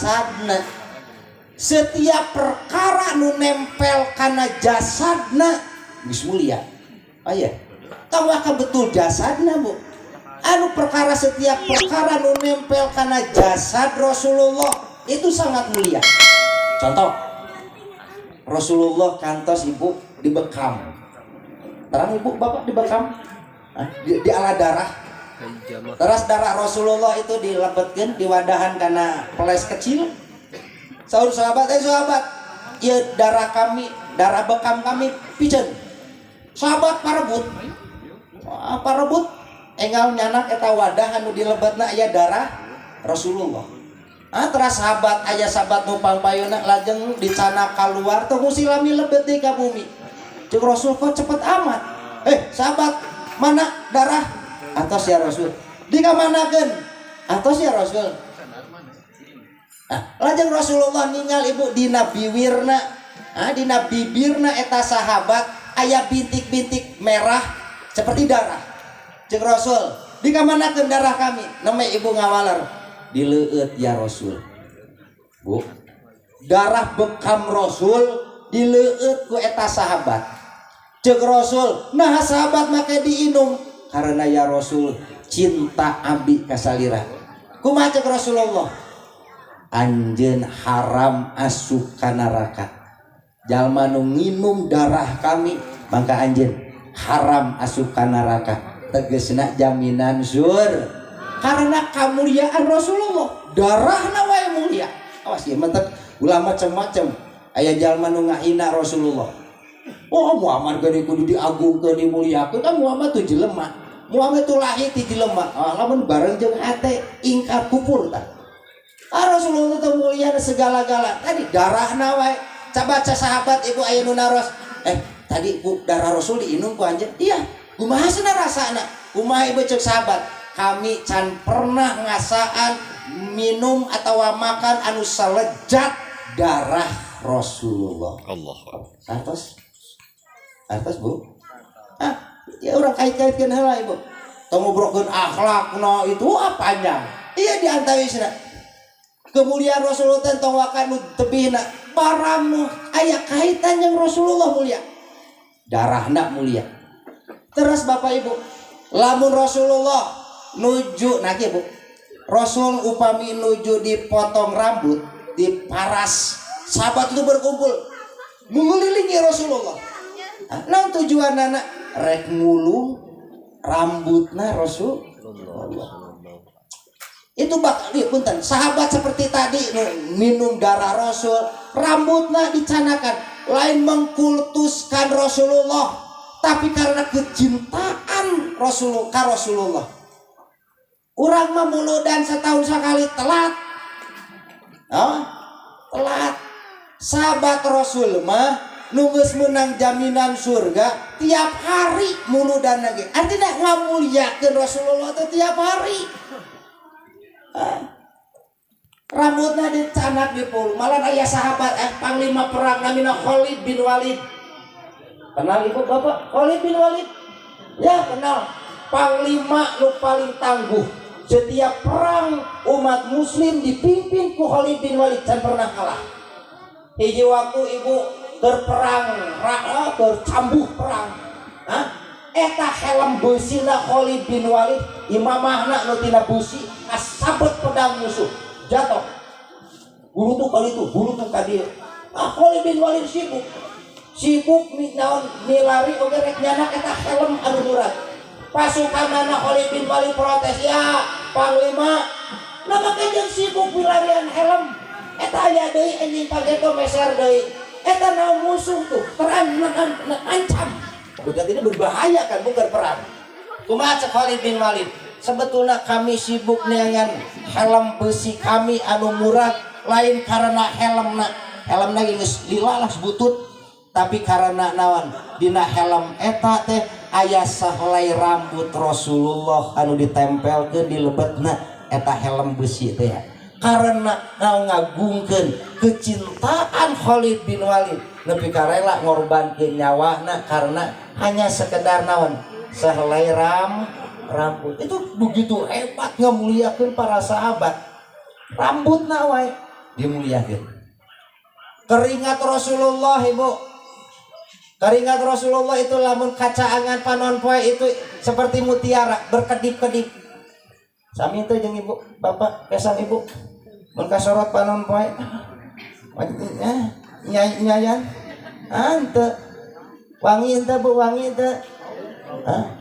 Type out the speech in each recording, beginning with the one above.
Jasadna. Setiap perkara nu nempel kana jasadna geus mulia. Oh iya, tahu akan betul jasadna, Bu. Anu perkara, setiap perkara nu nempel kana jasad Rasulullah itu sangat mulia. Contoh, Rasulullah kantos, Ibu, dibekam. Terang, Ibu, Bapak, dibekam. Hah? Di ala darah. Terus darah Rasulullah itu dilebetkeun, diwadahan karena peles kecil. Saur sahabat, "Eh sahabat, ya darah kami, darah bekam kami piceun." Sahabat parebut. Wah, parebut enggal nyandak eta wadah anu dilebetna aya darah Rasulullah. Ah, teras sahabat, aya sahabat nu pangpayuna, lajeng dicandak keluar teu lami lebet deui ka bumi. Cek Rasul, "Kok cepet amat? Eh sahabat, mana darah?" "Atos, ya Rasul." "Dikamanakeun?" "Atos, ya Rasul." Ah, lajeng Rasulullah ninggal, Ibu, dina biwirna, ah, dina bibirna eta sahabat aya bintik-bintik merah seperti darah. Cek Rasul, "Dikamanakeun darah kami?" Namanya Ibu ngawaler, "Dileueut, ya Rasul." Bu, darah bekam Rasul dileueut ku eta sahabat. Cek Rasul, "Nah, sahabat, make diinum?" "Karena, ya Rasul, cinta abi ka salira." Kumaha cek Rasulullah? "Anjeun haram asup ka neraka. Jalma nu nginum darah kami, maka anjeun haram asup ka neraka." Tegesna jaminan sur karena kemuliaan Rasulullah, darahna wae mulia. Awas ya, mentek ulah macam-macam. Aya jalma nu ngahina Rasulullah. "Oh, Muhammad gede kudu diagungkeun, dimuliakeun kan. Muhammad tuh jelema, Muhammad tuh lahir ti jelema." Ah, lamun bareng jeung hate ingkar, kufur tah. Ah, Rasulullah tuh mulia segala-gala. Tadi darahna wae. Baca sahabat, Ibu, aya nu naros, "Eh, tadi, Bu, darah Rasul diinum ku anjeun?" "Iya." "Kumaha cenah rasana, kumaha, Ibu?" Cek sahabat, "Kami can pernah ngasaan minum atau makan anu salejat darah Rasulullah." Allah. Atos atos, Bu. Ah ya, urang kait-kaitkeun heula, Ibu. Tong ngobrolkeun akhlak no itu, ah, panjang. Iya, di antawisna kemuliaan Rasulullah teh tong waka nu tebihna, barang nu aya kaitan yang Rasulullah mulia, darahna mulia. Terus, Bapak Ibu, lamun Rasulullah nuju, nah Bu, Rasul upami nuju dipotong rambut, diparas, sahabat itu berkumpul mengelilingi Rasulullah. Nah, tujuan anak rek ngulung rambutna Rasulullah itu. Bak di punten, sahabat seperti tadi nu minum darah Rasul, rambutna dicanakan, lain mengkultuskan Rasulullah, tapi karena kecintaan Rasulullah ka Rasulullah. Urang mah muludan setahun sekali telat. Oh, telat. Sahabat Rasul mah nu geus menang jaminan surga tiap hari muludan lagi. Artinya ngamuliakeun Rasulullah itu tiap hari. Ah. Rambutnya dicanak di pul. Malah aya sahabat, eh, panglima perang namina Khalid bin Walid. Kenal, Ibu, Bapak, Khalid bin Walid? Ya, kenal. Panglima nu paling tangguh. Setiap perang umat muslim dipimpin ku Khalid bin Walid dan pernah kalah. Hiji waktu, Ibu, berperang, bercambuh perang. Hah? Eta helm besina Khalid bin Walid, imamahna nu tina busi, kasabet pedang musuh, jatuh. Bulu tuh kali itu, bulu tuh ka dieu. Ah, Khalid bin Walid sibuk. Sibuk naon, milari oge rek nyandak eta helm anu murag. Pasukanana Khalid bin Walid protes, "Ya panglima, nah make jeung sibuk milarian helm? Eta aya deui anjing pageto meser deui. Eta naon, musuh tuh terancam." Berarti ini berbahaya kan, bukan perang. Kumaha cek Khalid bin Walid? "Sebetulnya kami sibuk dengan helm besi kami anu murag lain karena helmna, helmna geus lila lah, butut, tapi karena naon, dina helm eta teh aya sahelai rambut Rasulullah anu ditempelkeun di lebetna eta helm besi teh." Karena ngagungkeun kecintaan Khalid bin Walid nepi ka rela ngorbankeun nyawana karena hanya sekedar naon, sehelai rambut. Itu begitu hebat ngamuliakeun para sahabat, rambutna wae. Dimuliakeun. Keringat Rasulullah, Ibu. Keringat Rasulullah itu lamun kacaangan panon poe itu seperti mutiara berkedip-kedip. Sami teh jeung ibu, bapak, kesang ibu. Mun kasorot panon poe. Eh, nyayan. Ah, henteu. Wangi henteu, Bu, wangi henteu? Hah?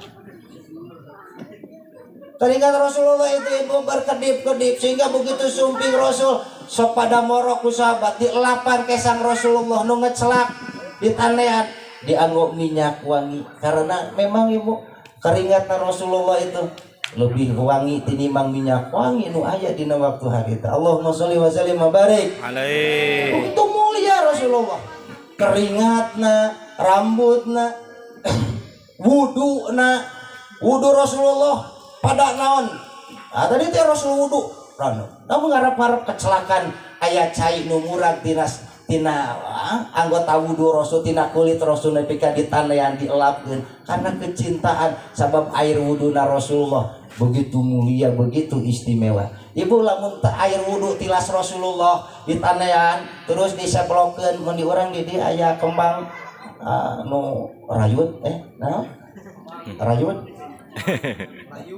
Keringat Rasulullah itu, ibu, berkedip-kedip sehingga begitu sumping Rasul sok pada morok ku sahabat, dielapan kesang Rasulullah nu ngecelak di tandean dianggo minyak wangi, karena memang, ibu, keringat Rasulullah itu lebih wangi tinimbang minyak wangi nu aya dina waktu harita. Allahumma sholli wa sallim wa barik Alaih. Itu mulia Rasulullah, keringatna, rambutna, wuduna. Wudu Rasulullah pada naon? Ah, tadi teh Rasul wudu rano, namun ngarep-ngarep kecelakaan aya cai nu murag tina tina ah, anggota wudu Rasul, tina kulit Rasul, nepi ka ditandean, dielapkeun karena kecintaan, sabab air wuduna Rasulullah begitu mulia, begitu istimewa, ibu. Lamun teu air wudu tilas Rasulullah ditandean terus diseblokeun, mun di urang di dieu aya kembang ah, nu rayut, eh, naon rayut,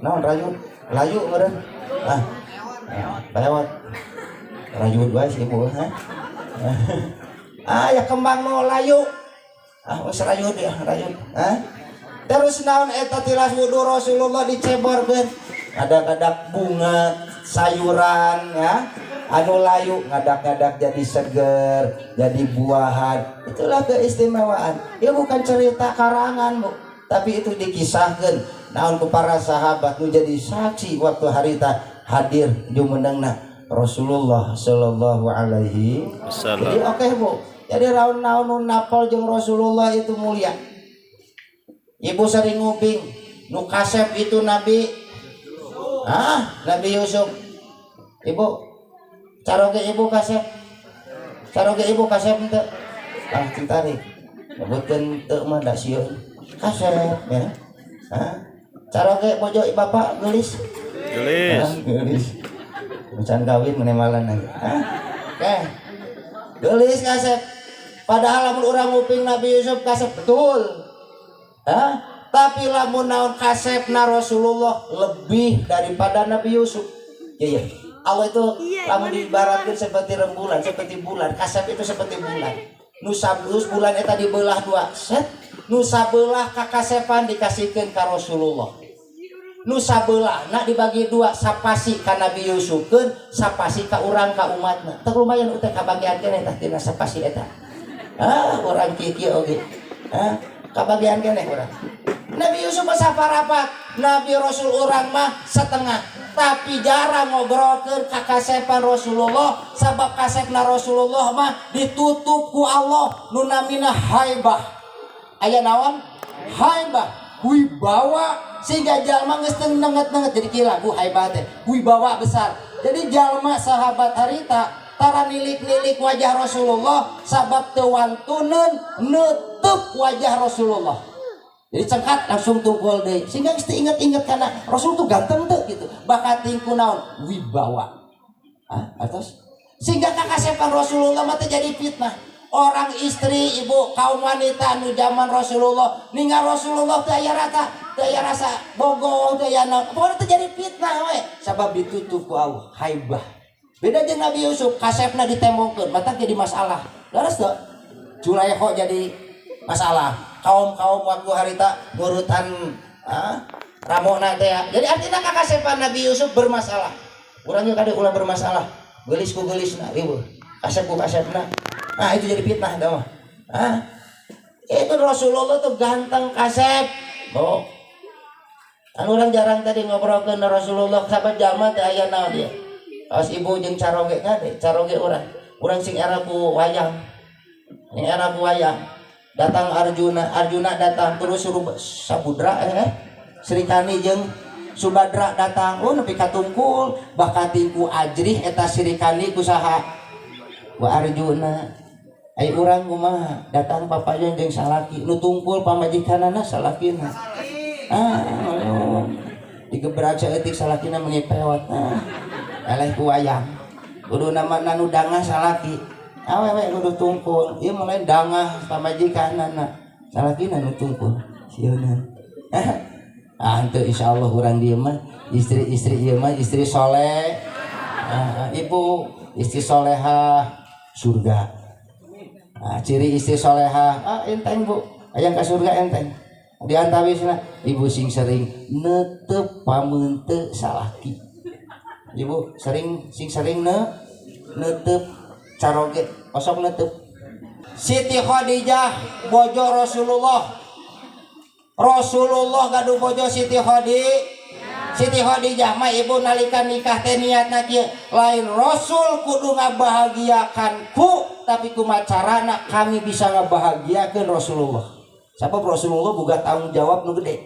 naon rayut, layu meureun, ah, ah, lewat rayut wae sih, ibu. Ha, ah, ya, kembang nu layu, ah, geus rayut ya, rayut. Ah, terus naon eta tilas wudu Rasulullah diceborkeun, ngadak-ngadak bunga, sayuran ya anu layu, ngadak-ngadak jadi seger, jadi buahan. Itulah keistimewaan ya, bukan cerita karangan, Bu, tapi itu dikisahkan naon ku para sahabat nu jadi saksi waktu harita hadir jumenengna Rasulullah Shallallahu alaihi. Wasallam. Jadi oke, Bu, jadi raun naon nu napol jeung Rasulullah itu mulia. Ibu sering nguping nu kasep itu Nabi, ah, Nabi Yusuf. Ibu, caroge ibu kasep, caroge ibu kasep henteu? Ah, cintari nyebutkeun teu mah da sieun. Kasep ya. Ah, caroge bojo bapak geulis? Gelis. Ah, geulis. Can kawin menemalan lagi. Ah, oke. Geulis kasep. Padahal lamun urang nguping Nabi Yusuf kasep betul. Hah? Tapi lamun naon kasepna Rasulullah lebih daripada Nabi Yusuf. Ya ya. Allah itu lamun diibaratkan seperti rembulan, seperti bulan. Kasep itu seperti bulan. Nu sabeus bulan eta dibelah dua set. Nu sabelah kakasepan dikasihkeun ka Rasulullah. Nu sabelah nak dibagi dua, sapasi ka Nabi Yusuf keun, sapasi ka urang, ka umatna. Teu lumayan teh kabagian keneh tah tina sapasi eta. Ah, urang kieu oge. Ah, kabagian keneh urang. Nabi Yusuf mah saparapat, Nabi Rasul urang mah setengah. Tapi jarang ngobrolkeun kakasepan Rasulullah, sabab kasepna Rasulullah mah ditutup ku Allah nu namina haibah. Aya naon? Haibah, wibawa, sehingga jalma geus teu nenget-nenget. Jadi kieu lagu haibah teh, wibawa besar. Jadi jalma sahabat harita tara nilik-nilik wajah Rasulullah sabab teu wantuneun neuteub wajah Rasulullah. Jadi cengkat langsung tungkul deui sehingga geus teu inget-inget karena Rasul tuh ganteng tuh gitu. Bakating ku naon? Wibawa. Ah, atos sehingga kakasepan Rasulullah mah teu jadi fitnah. Orang istri, ibu, kaum wanita nu zaman Rasulullah ninggal Rasulullah teu aya rata, teu aya rasa bogoh, teu aya naon, pokoknya teu jadi fitnah we, sabab ditutup ku Allah haibah. Beda jeung Nabi Yusuf, kasepna ditembongkeun, matak jadi masalah. Leres teu? Julaikho jadi masalah, kaum-kaum waktu harita nurutan, ah, ramona teh ya. Jadi artinya kakasepan Nabi Yusuf bermasalah. Urang ge kade ulah bermasalah, geulis ku geulisna, riweuh, kasep ku kasepna. Nah, itu jadi fitnah tah mah. Ah, itu Rasulullah tuh ganteng, kasep. Oh, kan orang jarang tadi ngobrolkeun Rasulullah, sahabat jalma teh aya naon dia. Awas ibu jeung caroge kade, caroge urang. Urang sing era ku wayang. Sing era ku wayang. Datang Arjuna, Arjuna datang terus suruh Sabudra, eh, Srikandi jeung Subadra datang. Oh, nepi ka tungkul, bakating ku ajrih eta Srikandi ku saha? Ku Arjuna. Ai urang kumaha? Datang papayon jeung salaki, nu tungkul pamajikanana salakina. Ah, oh. Digebrak saeutik salakina meuni pewot. Nah, eleh ku wayang. Kudu nama nu dangah salaki. Awewe kudu tungkul. Ieu mah lain dangah pamajikanana. Salakina nu tungkul. Sieuna. Ah henteu insyaallah urang dieu mah istri-istri ieu mah istri soleh. Ah, ibu istri solehah surga. Ah, ciri istri solehah, ah enteng bu, hayang ka surga enteng. Di antawisna ibu sing sering netep pameunte salaki. Ibu sering sing sering netep caroge, osok netep. Siti Khadijah bojo Rasulullah. Rasulullah gaduh bojo Siti Khadijah. Siti Khadijah mah ibu nalika nikah teh niatna kieu, lain Rasul kudu ngabahagiakan ku, tapi kumaha carana kami bisa ngabahagiakeun Rasulullah. Sabab Rasulullah boga tanggung jawab nu gede.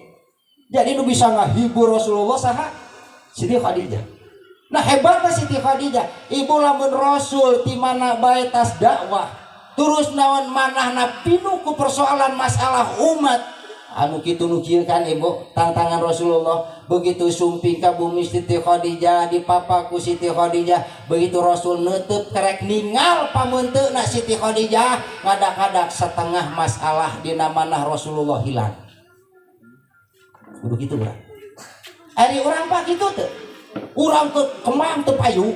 Jadi nu bisa ngahibur Rasulullah saha? Siti Khadijah. Nah hebatna Siti Khadijah, ibu lamun Rasul ti mana bae tas dakwah, terus naon manahna pinuh ku persoalan masalah umat. Anu kitu nu kieu kan ibu tantangan Rasulullah begitu sumping ka bumi Siti Khadijah dipapaku Siti Khadijah begitu Rasul neuteub kerek ningal pameunteuna Siti Khadijah ngadak-ngadak setengah masalah dina manah Rasulullah hilang. Kudu kitu urang. Ari urang pak kitu teu? Urang ke Kemang teu payu.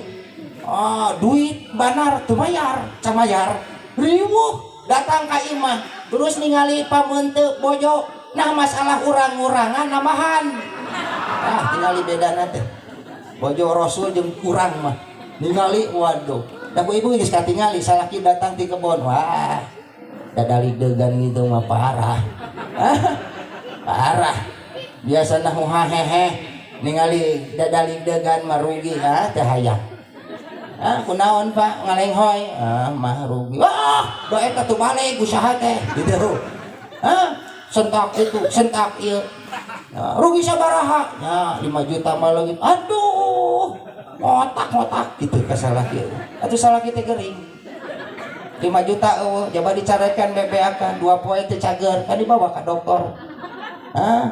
Ah, duit banar teu bayar, can bayar. Riweuh datang ka imah terus ningali pameunte bojo. Nah masalah urang-urangan nambahan. Ah tingali bedana teh. Bojo Rasul jeung urang mah. Ningali waduh. Da ku ibu geus katingali salaki datang ti kebon. Wah. Dadali degan gitu mah parah. Ah, parah. Biasana hehe ningali dadali degan mah rugi ah teh hayang. Ah kunaon Pak ngalenghoy? Ah mah rugi. Wah, do eta tuh balik usaha teh gitu. Ah sentak itu, sentak ieu. Nah, rugi sabaraha? Ya, 5 juta mah leungit. Aduh, ngotak-ngotak gitu ka salaki. Atuh salaki teh gering. 5 juta eueuh, jaba dicarekan bebeakan 2 poe teu cager, kan dibawa ka dokter. Hah?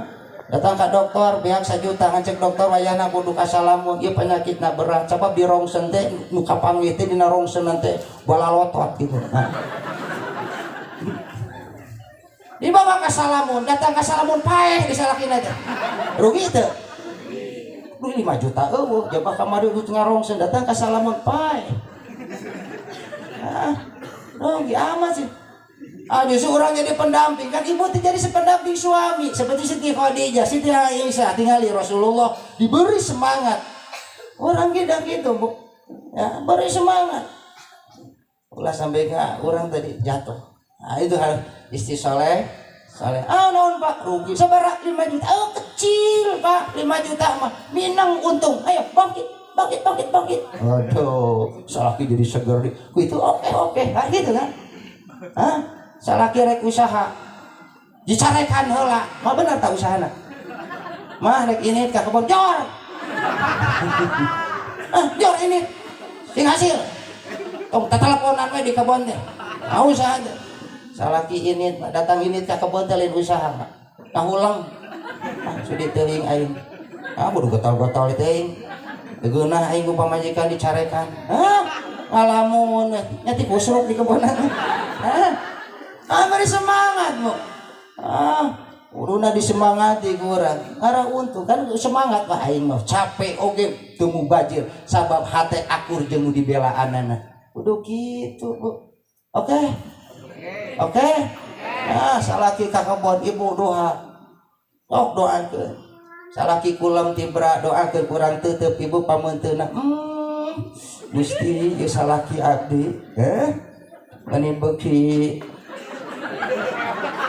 Datang ka dokter, beak 1 juta ngancek dokter wayahna kudu kasalamun, ieu penyakitna berat. Sabab di rongsen teh nu kapanggih teh dina rongsen teh balalotot gitu. Nah. Dibawa ke Salamun, datang ke Salamun paeh disalakina teh. Rugi teu? Rugi 5 juta eueuh, jaba kamari duit ngarongsen datang ke Salamun paeh. Ah, rugi amat sih. Ah, justru orang jadi pendamping kan ibu teh jadi pendamping suami seperti Siti Khadijah, Siti Aisyah tingali Rasulullah diberi semangat. Orang tidak gitu, Bu. Ya, beri semangat. Ulah sampai ke orang tadi jatuh. Nah, itu hal istri soleh, soleh. Ah, naon Pak? Rugi sabaraha 5 juta. Oh, kecil, Pak. 5 juta mah minang untung. Ayo bangkit, bangkit, bangkit, bangkit. Aduh, salaki jadi seger di. Itu oke, oke. Nah, gitu kan? Hah? Salaki rek usaha. Dicarekan heula. Mah bener tak usahana? Mah rek ini ka kebon jor. Ah, jor ini. Sing hasil. Tong tateleponan we di kebon teh. Ah, usaha teh. Salaki ini datang ini ka kebon teh lain usaha, Pak. Kahulang. Ah, sudi teuing aing. Ah, kudu getol-getol teuing. Geunah aing ku pamajikan dicarekan. Ah, ngalamun nya ti kusruk di kebon. Ah, ah beri semangat, Bu. Ah, kuduna disemangati ku urang. Ngarah untung kan semangat mah aing mah capek oge teu mubajir sabab hate akur jeung nu dibelaanana. Kudu kitu, Bu. Oke? Oke? Ah, salaki ka kebon ibu doa. Sok doakeun. Salaki kulem tibra doakeun kurang teuteub ibu pameunteuna. Gusti ieu salaki abdi, meni beuki.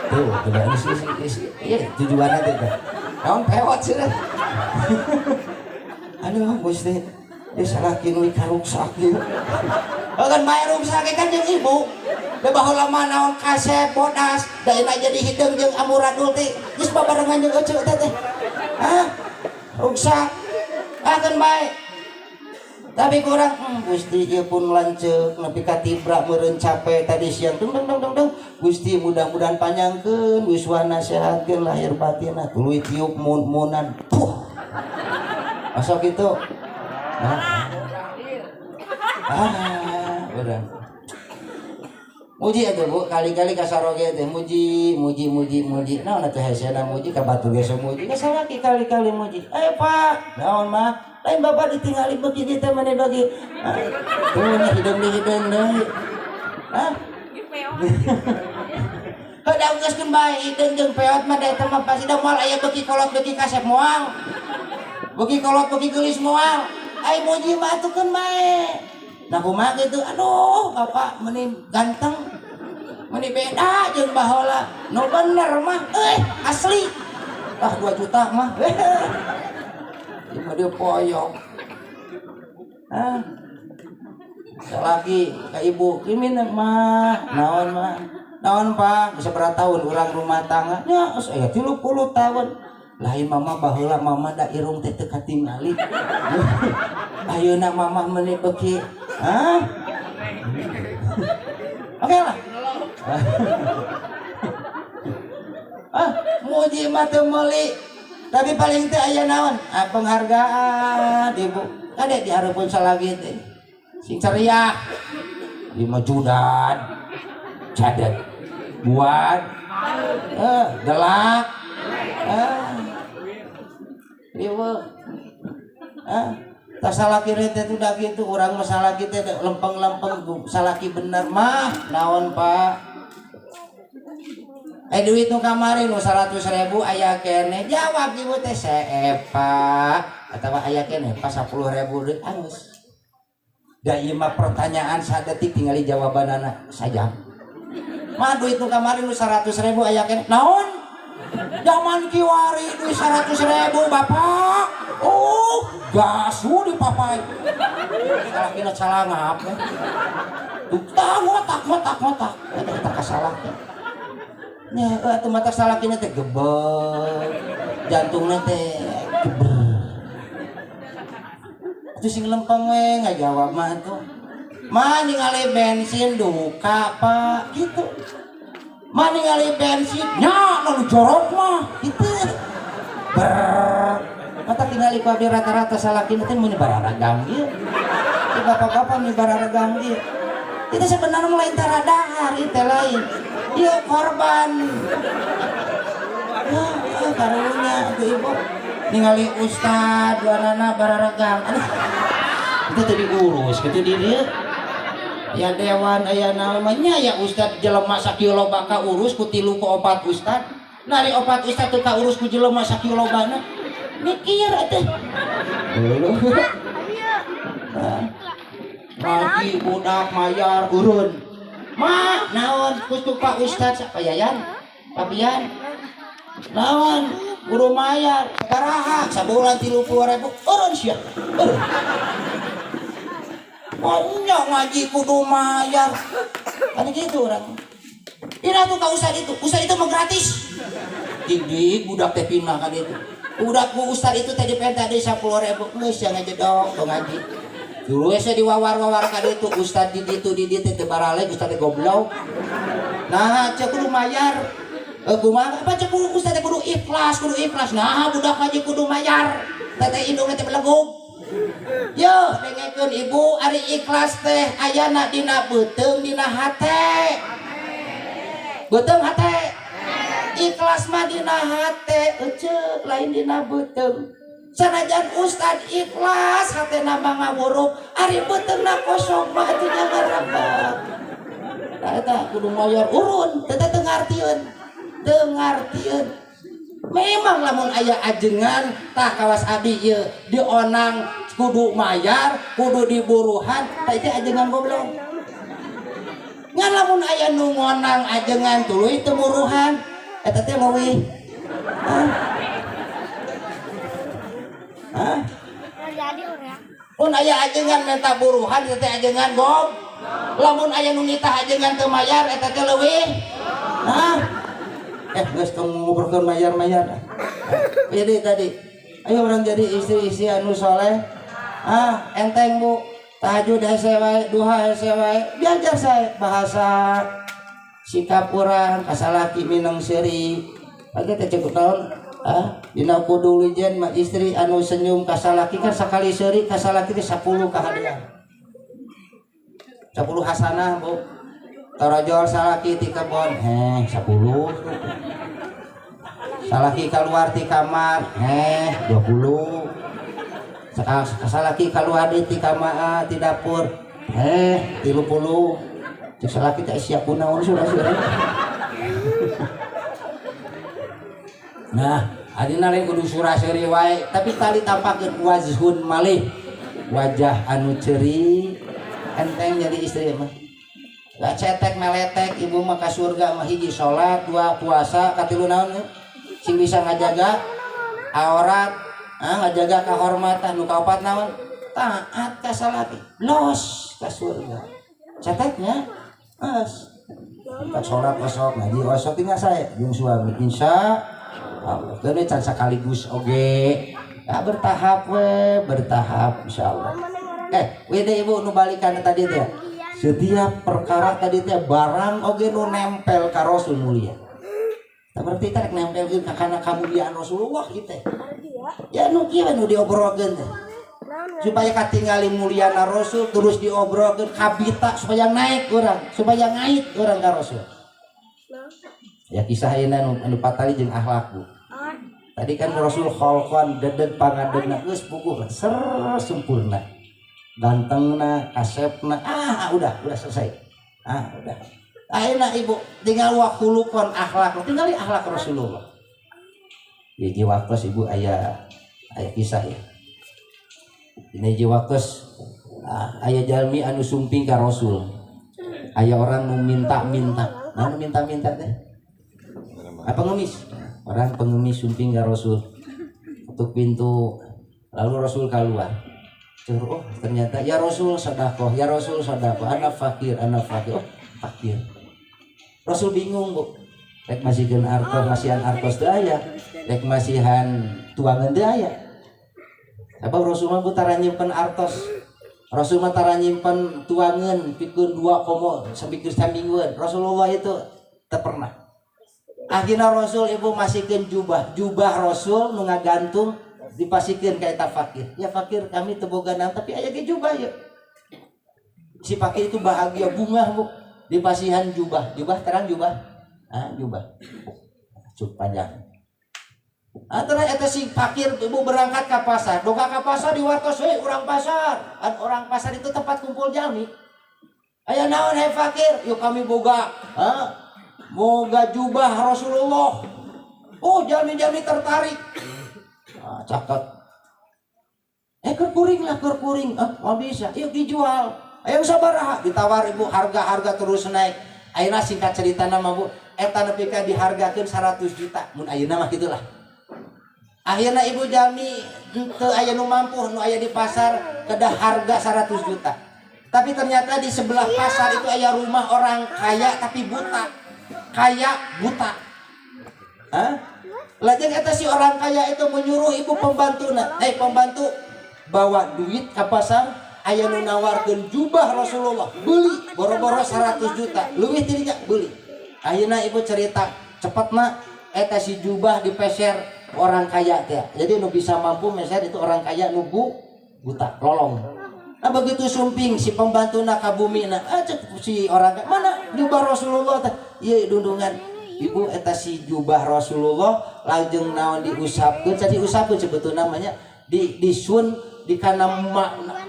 Tuh, udah isi, isi, isi. Iya, tujuanna teh. Naon pewot sih. Aduh, Gusti, ieu salaki nu karuksak ieu. Oh, kan bae ruksak kan jeung ibu. Da baheula mah naon kasep bodas, da enak jadi hideung jeung amuradul teh geus babarengan jeung eceu teh teh. Hah? Ruksak. Ah kan bae. Tapi kurang, Gusti ieu pun lanceuk nepi ka tibra meureun capek tadi siang dung dung dung dung. Gusti mudah-mudahan panjangkeun yuswana sehatkeun lahir batinna tuluy tiup mun-munan. Puh. Masuk itu. Nah. Ah, urang. Muji atuh Bu, kali-kali ka saroge teh muji, muji, muji, muji. Naon atuh hesena muji ka batur ge sok muji, ka salaki kali-kali muji. Ayo Pak, naon mah? Lain bapak ditinggali beuki dieu teh maneh bagi. Ah, tuh nya hideung deui hideung deui. Ah. Heuh geuskeun bae hideung jeung peot mah da eta mah pasti da moal aya beuki kolot beuki kasep moal. Beuki kolot beuki geulis moal. Ai muji mah atuh keun bae. Nah kumaha kitu? Aduh, bapak meuni ganteng. Meuni beda jeung baheula. Nu bener mah euy asli. Ah 2 juta mah. Ieu mah dia poyok. Ah. Salaki ka ibu, kimin mah, naon mah. Naon Pak, bisa berapa tahun urang rumah tangga? Nya, geus aya 30 tahun. Lain mama baheula mama da irung teh teu katingali. Ayeuna mama meuni beuki. Hah? Oke lah. Ah, muji mah teu meuli. Tapi paling teu aya naon? Ah, penghargaan ibu. Kade dihareupeun salagi teh. Sing ceria. Ieu mah judan. Cadet. Buat. Gelak. Ah. Riweuh. Ah. Tak salaki teh udah gitu, urang mah salaki teh lempeng-lempeng salaki bener mah naon Pak. Duit nu kamari nu 100.000 aya keneh, jawab ibu teh seep Pak atawa aya keneh pas 10.000 deui anggeus. Da ieu mah pertanyaan sadetik tingali jawabanana sajam. Mah duit nu kamari nu 100.000 aya keneh naon? Zaman kiwari duit 100.000 Bapak. Oh, gasu di papai. Salakina calangap. Tah ngotak ngotak ngotak. Eta eta kasalah. Nya atuh mata salakina teh gebeg. Jantungna teh geber. Atuh sing lempeng we ngajawab mah atuh. Mah ningali bensin duka Pak gitu. Mah ningali bensin nya nu jorok mah gitu. Ber mata tingali ku abdi rata-rata salakina teh meuni bararagam ieu. Di bapak-bapak meuni bararagam ieu. Itu sebenarnya mulai tara dahar ieu teh lain. Ieu korban. Ya, karunya atuh ibu. Ningali ustad duanana bararagam. Aduh. Itu teh diurus kitu di dieu. Aya dewan aya namanya ya ustad jelema sakieu loba ka urus ku 3 ku 4 ustad. Nari 4 ustad teu kaurus ku jelema sakieu lobana. Mikir atuh. Ngaji budak mayar urun. Ma naon kustu Pak Ustad Pak Yayan? Pak Pian? Naon guru mayar sabaraha sabulan 30.000 urun sia. Urun. Maunya ngaji kudu mayar. Kan gitu orang. Ira tuh ka ustad itu. Ustad itu mah gratis. Dik budak teh pindah kan itu. Budak ku ustad itu teh dipenta deui 10.000 geus yang ngajedok tong ngaji. Dulu we diwawar-wawar ka ditu ustad di ditu di dieu teh teu baraleg ustad teh goblok. Nah, cek kudu mayar. Kumaha apa cek kudu ustad teh kudu ikhlas, kudu ikhlas. Nah, budak ngaji kudu mayar. Teh teh indungna teh belegug. Yo, dengekeun ibu ari ikhlas teh ayana dina beuteung dina hate. Beuteung hate. Ikhlas mah dina hate, eceu lain dina beuteung. Sanajan ustad ikhlas hatena mah ngawuruk, ari beuteungna kosong mah atuh nya ngarebek. Tah eta kudu mayar urun, teh teu ngartieun. Teu ngartieun. Memang lamun aya ajengan tah kawas abdi ieu dionang kudu mayar, kudu diburuhan, tah itu ajengan goblok. Ngan lamun aya nu ngonang ajengan tuluy teu muruhan, eta teh leuwih. Hah? Hah? Mun aya ajengan minta buruhan eta teh ajengan gob. Lamun aya nu nitah ajengan teu mayar eta teh leuwih. Hah? Geus tong ngobrolkeun mayar-mayar. Jadi tadi, ayo orang jadi istri-istri anu soleh. Ah, enteng Bu. Tahajud hese wae, duha hese wae. Diajar saya bahasa sikap urang kasalaki mineng seuri. Pagi teh cukup naon? Ah, dina kudu lijen mah istri anu senyum kasalaki kan sakali seuri kasalaki teh 10 kahadean. 10 hasanah, Bu. Torojol salaki ti kebon, 10. Salaki keluar ti kamar, 20. Salaki keluar di kamar, di dapur, 30. Cek salaki teh siap kunaon surah-surah. Nah, adina lain kudu surah-seuri wae, tapi tali tampakeun wajhun malih, wajah anu ceuri, enteng jadi istri mah. Gak cetek meletek ibu mah ka surga mah hiji salat, dua puasa, katilu naon sing bisa ngajaga aurat, ngajaga kehormatan, nu kaopat naon? Taat ka salaki, los ka surga. Ceteknya as. Tak salat osok, ngaji osok tinggal saya jeung suami insya Allah. Keun can sakaligus oge. Ya bertahap we, bertahap insyaallah. Wede ibu nu balikan tadi teh. Setiap perkara tadi teh barang oge nu nempel ka Rasul mulia. Tah berarti teh rek nempelkeun ka kana kamuliaan Rasulullah kitu. Ya nu kieu nu diobrolkeun teh. Supaya katingali muliana Rasul terus diobrolkeun kabita supaya naik urang, supaya ngait urang ka Rasul. Ya kisah ayeuna anu patali jeung akhlak, Bu. Tadi kan Rasul kholqan dedeg pangadegna geus puguh ser sempurna. Gantengna, kasepna, udah selesai. Udah. Ayeuna ibu tinggal wakulukon akhlak, tinggali akhlak Rasulullah. Hiji waktos ibu aya kisah ya. Ini hiji waktos aya jalmi anu sumping ka Rasul. Aya orang nu minta-minta. Nah, nu minta-minta teh? Apa pengemis? Orang pengemis sumping ka Rasul. Ketuk pintu, lalu Rasul keluar. Oh, ternyata ya Rasul sedekah, ya Rasul sedekah, anak fakir, oh fakir. Rasul bingung, Bu. Rek masihkeun artos, masihan artos teu aya, rek masihan tuangan teu aya. Apa Rasul mah tara nyimpen artos. Rasul mah tara nyimpen tuangan pikeun 2 komo sampai saminggueun. Rasulullah itu teu pernah. Akhirna Rasul ibu masihkeun jubah, jubah Rasul nu ngagantung dipasikeun ka eta fakir. Ya fakir kami teu boga naon tapi aya ge jubah ya. Si fakir itu bahagia bungah, Bu. Dipasihan jubah, jubah terang jubah. Jubah. Cuk panjang. Terus eta si fakir ibu berangkat ke pasar. Doga ke pasar diwartos we urang pasar. An orang pasar itu tempat kumpul jalmi. Aya naon he fakir? Yuk kami boga. Boga jubah Rasulullah. Oh, jalmi-jalmi tertarik. Cakep. Keur kuring lah, keur kuring. Mau bisa. Yuk dijual. Ayo sabaraha ditawar ibu, harga-harga terus naik. Ayeuna singkat cerita nama Bu, eta nepi ka dihargakeun 100 juta. Mun ayeuna mah kitulah. Akhirna ibu jalmi teu aya nu mampu nu aya di pasar kedah harga 100 juta. Tapi ternyata di sebelah pasar itu aya rumah orang kaya tapi buta. Kaya buta. Hah? Lajeng eta si orang kaya itu menyuruh ibu pembantuna, "Hei pembantu, bawa duit ke pasar, aya nu nawarkeun jubah Rasulullah, beli boro-boro 100 juta, leuwih ti dinya beli." Ayeuna ibu cerita cepatna eta si jubah dipeser orang kaya teh. Jadi nu bisa mampu meser itu orang kaya nu buta, lolong. Nah begitu sumping si pembantuna ka bumina, cek si orang kaya, mana jubah Rasulullah teh? Ieu dundungan. Ibu eta si jubah Rasulullah lajeng naon diusapkeun, jadi diusapkeun sebetulna namanya di disun di kana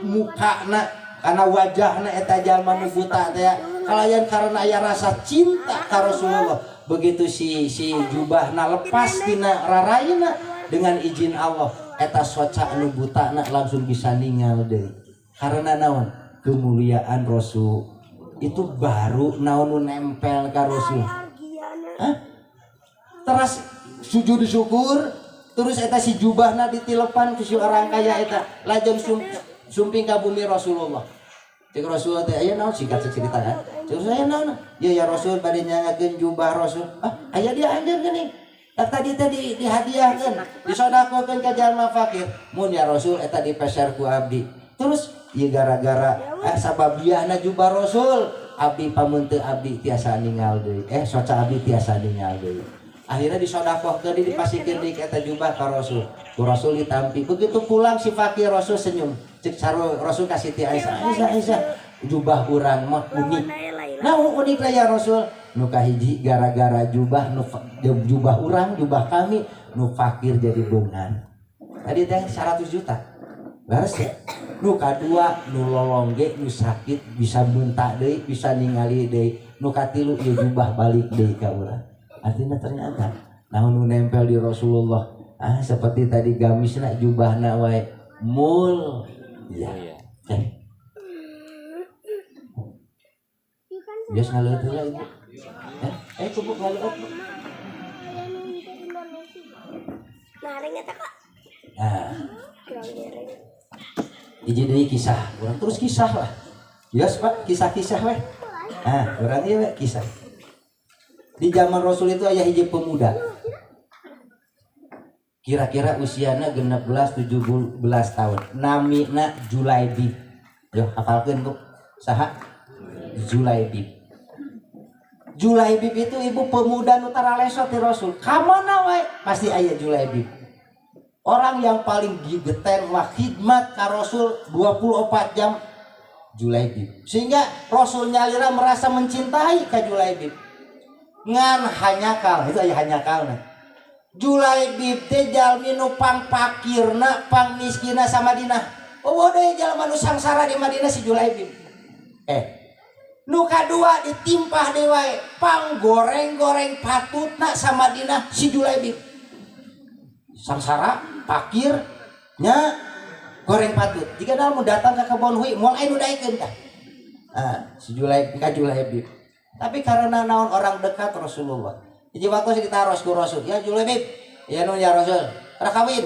mukana kana wajahna eta jalma nu buta teh kalayan karena aya rasa cinta ka Rasulullah. Begitu si jubahna lepas tina raraina dengan izin Allah eta soca anu butana langsung bisa ningal deui. Karena naon? Kemuliaan Rasul itu baru naon nu nempel ka Rasul. Hah? Teras sujud syukur terus eta si jubahna ditilepan ku si orang kaya eta lajeng sumping ka bumi Rasulullah. Cek Rasul teh aya naon singkat cerita kan. Cek Rasul aya naon? Ya ya Rasul bade nyangakeun jubah Rasul. Aya dia anjeun geuning. Tak tadi teh dihadiahkeun, disodakohkeun ka jalma fakir. Mun ya Rasul eta dipeser ku abdi. Terus ieu gara-gara sababiahna jubah Rasul, abdi pamun teu abdi tiasa ninggal deui. Soca abdi tiasa ninggal deui. Akhirnya disodakohkeun dipasikeun deui eta jubah ka Rasul. Ku Rasul ditampi. Begitu pulang si fakir Rasul senyum. Cek saru Rasul ka Siti Aisyah, Aisyah, Aisyah, Jubah urang mah unik. Nah, unik lah ya Rasul. Nu kahiji gara-gara jubah nu jubah urang, jubah kami nu fakir jadi beunghar. Tadi teh 100 juta. Leres ya? Nu kadua nu lolong ge nu sakit bisa muntah deui, bisa ningali deui. Nu katilu ieu jubah balik deui ka urang. Artinya ternyata naon nu nempel di Rasulullah, ah seperti tadi gamisna jubahna wae mul ya. Biasa ngaleueut heula ibu. Kubu ngaleueut. Nah. Hiji deui kisah, urang terus kisah lah. Yes, Pak, kisah-kisah weh. Nah, urang ieu we kisah. Di zaman Rasul itu aya hiji pemuda. Kira-kira usiana 16 17 tahun. Namina Julaibib. Yo hafalkeun Bu. Saha? Julaibib. Julaibib itu ibu pemuda nu taralesot ti Rasul. Ka mana wae pasti aya Julaibib. Orang yang paling gigeten wah khidmat ka Rasul 24 jam Julaibib. Sehingga Rasul nyalira merasa mencintai ka Julaibib. Ngan hanyakal, itu aya hanyakalna. Julaibib teh jalmi nu pangpakirna, pangmiskina sa Madinah. Oh deui jalma nu sangsara di Madinah si Julaibib. Nu kadua ditimpah deui wae, panggoreng-goreng patutna sa Madinah si Julaibib. Sangsara, pakir, nya goreng patut. Jika mau datang ke kebon hui, moal aya nu daekeun tah. Ah, si Julaibib ka Julaibib. Tapi karena naon orang dekat Rasulullah. Hiji waktu ditaros ku Rasul, ya Julaibib, ya nun ya Rasul, rek kawin.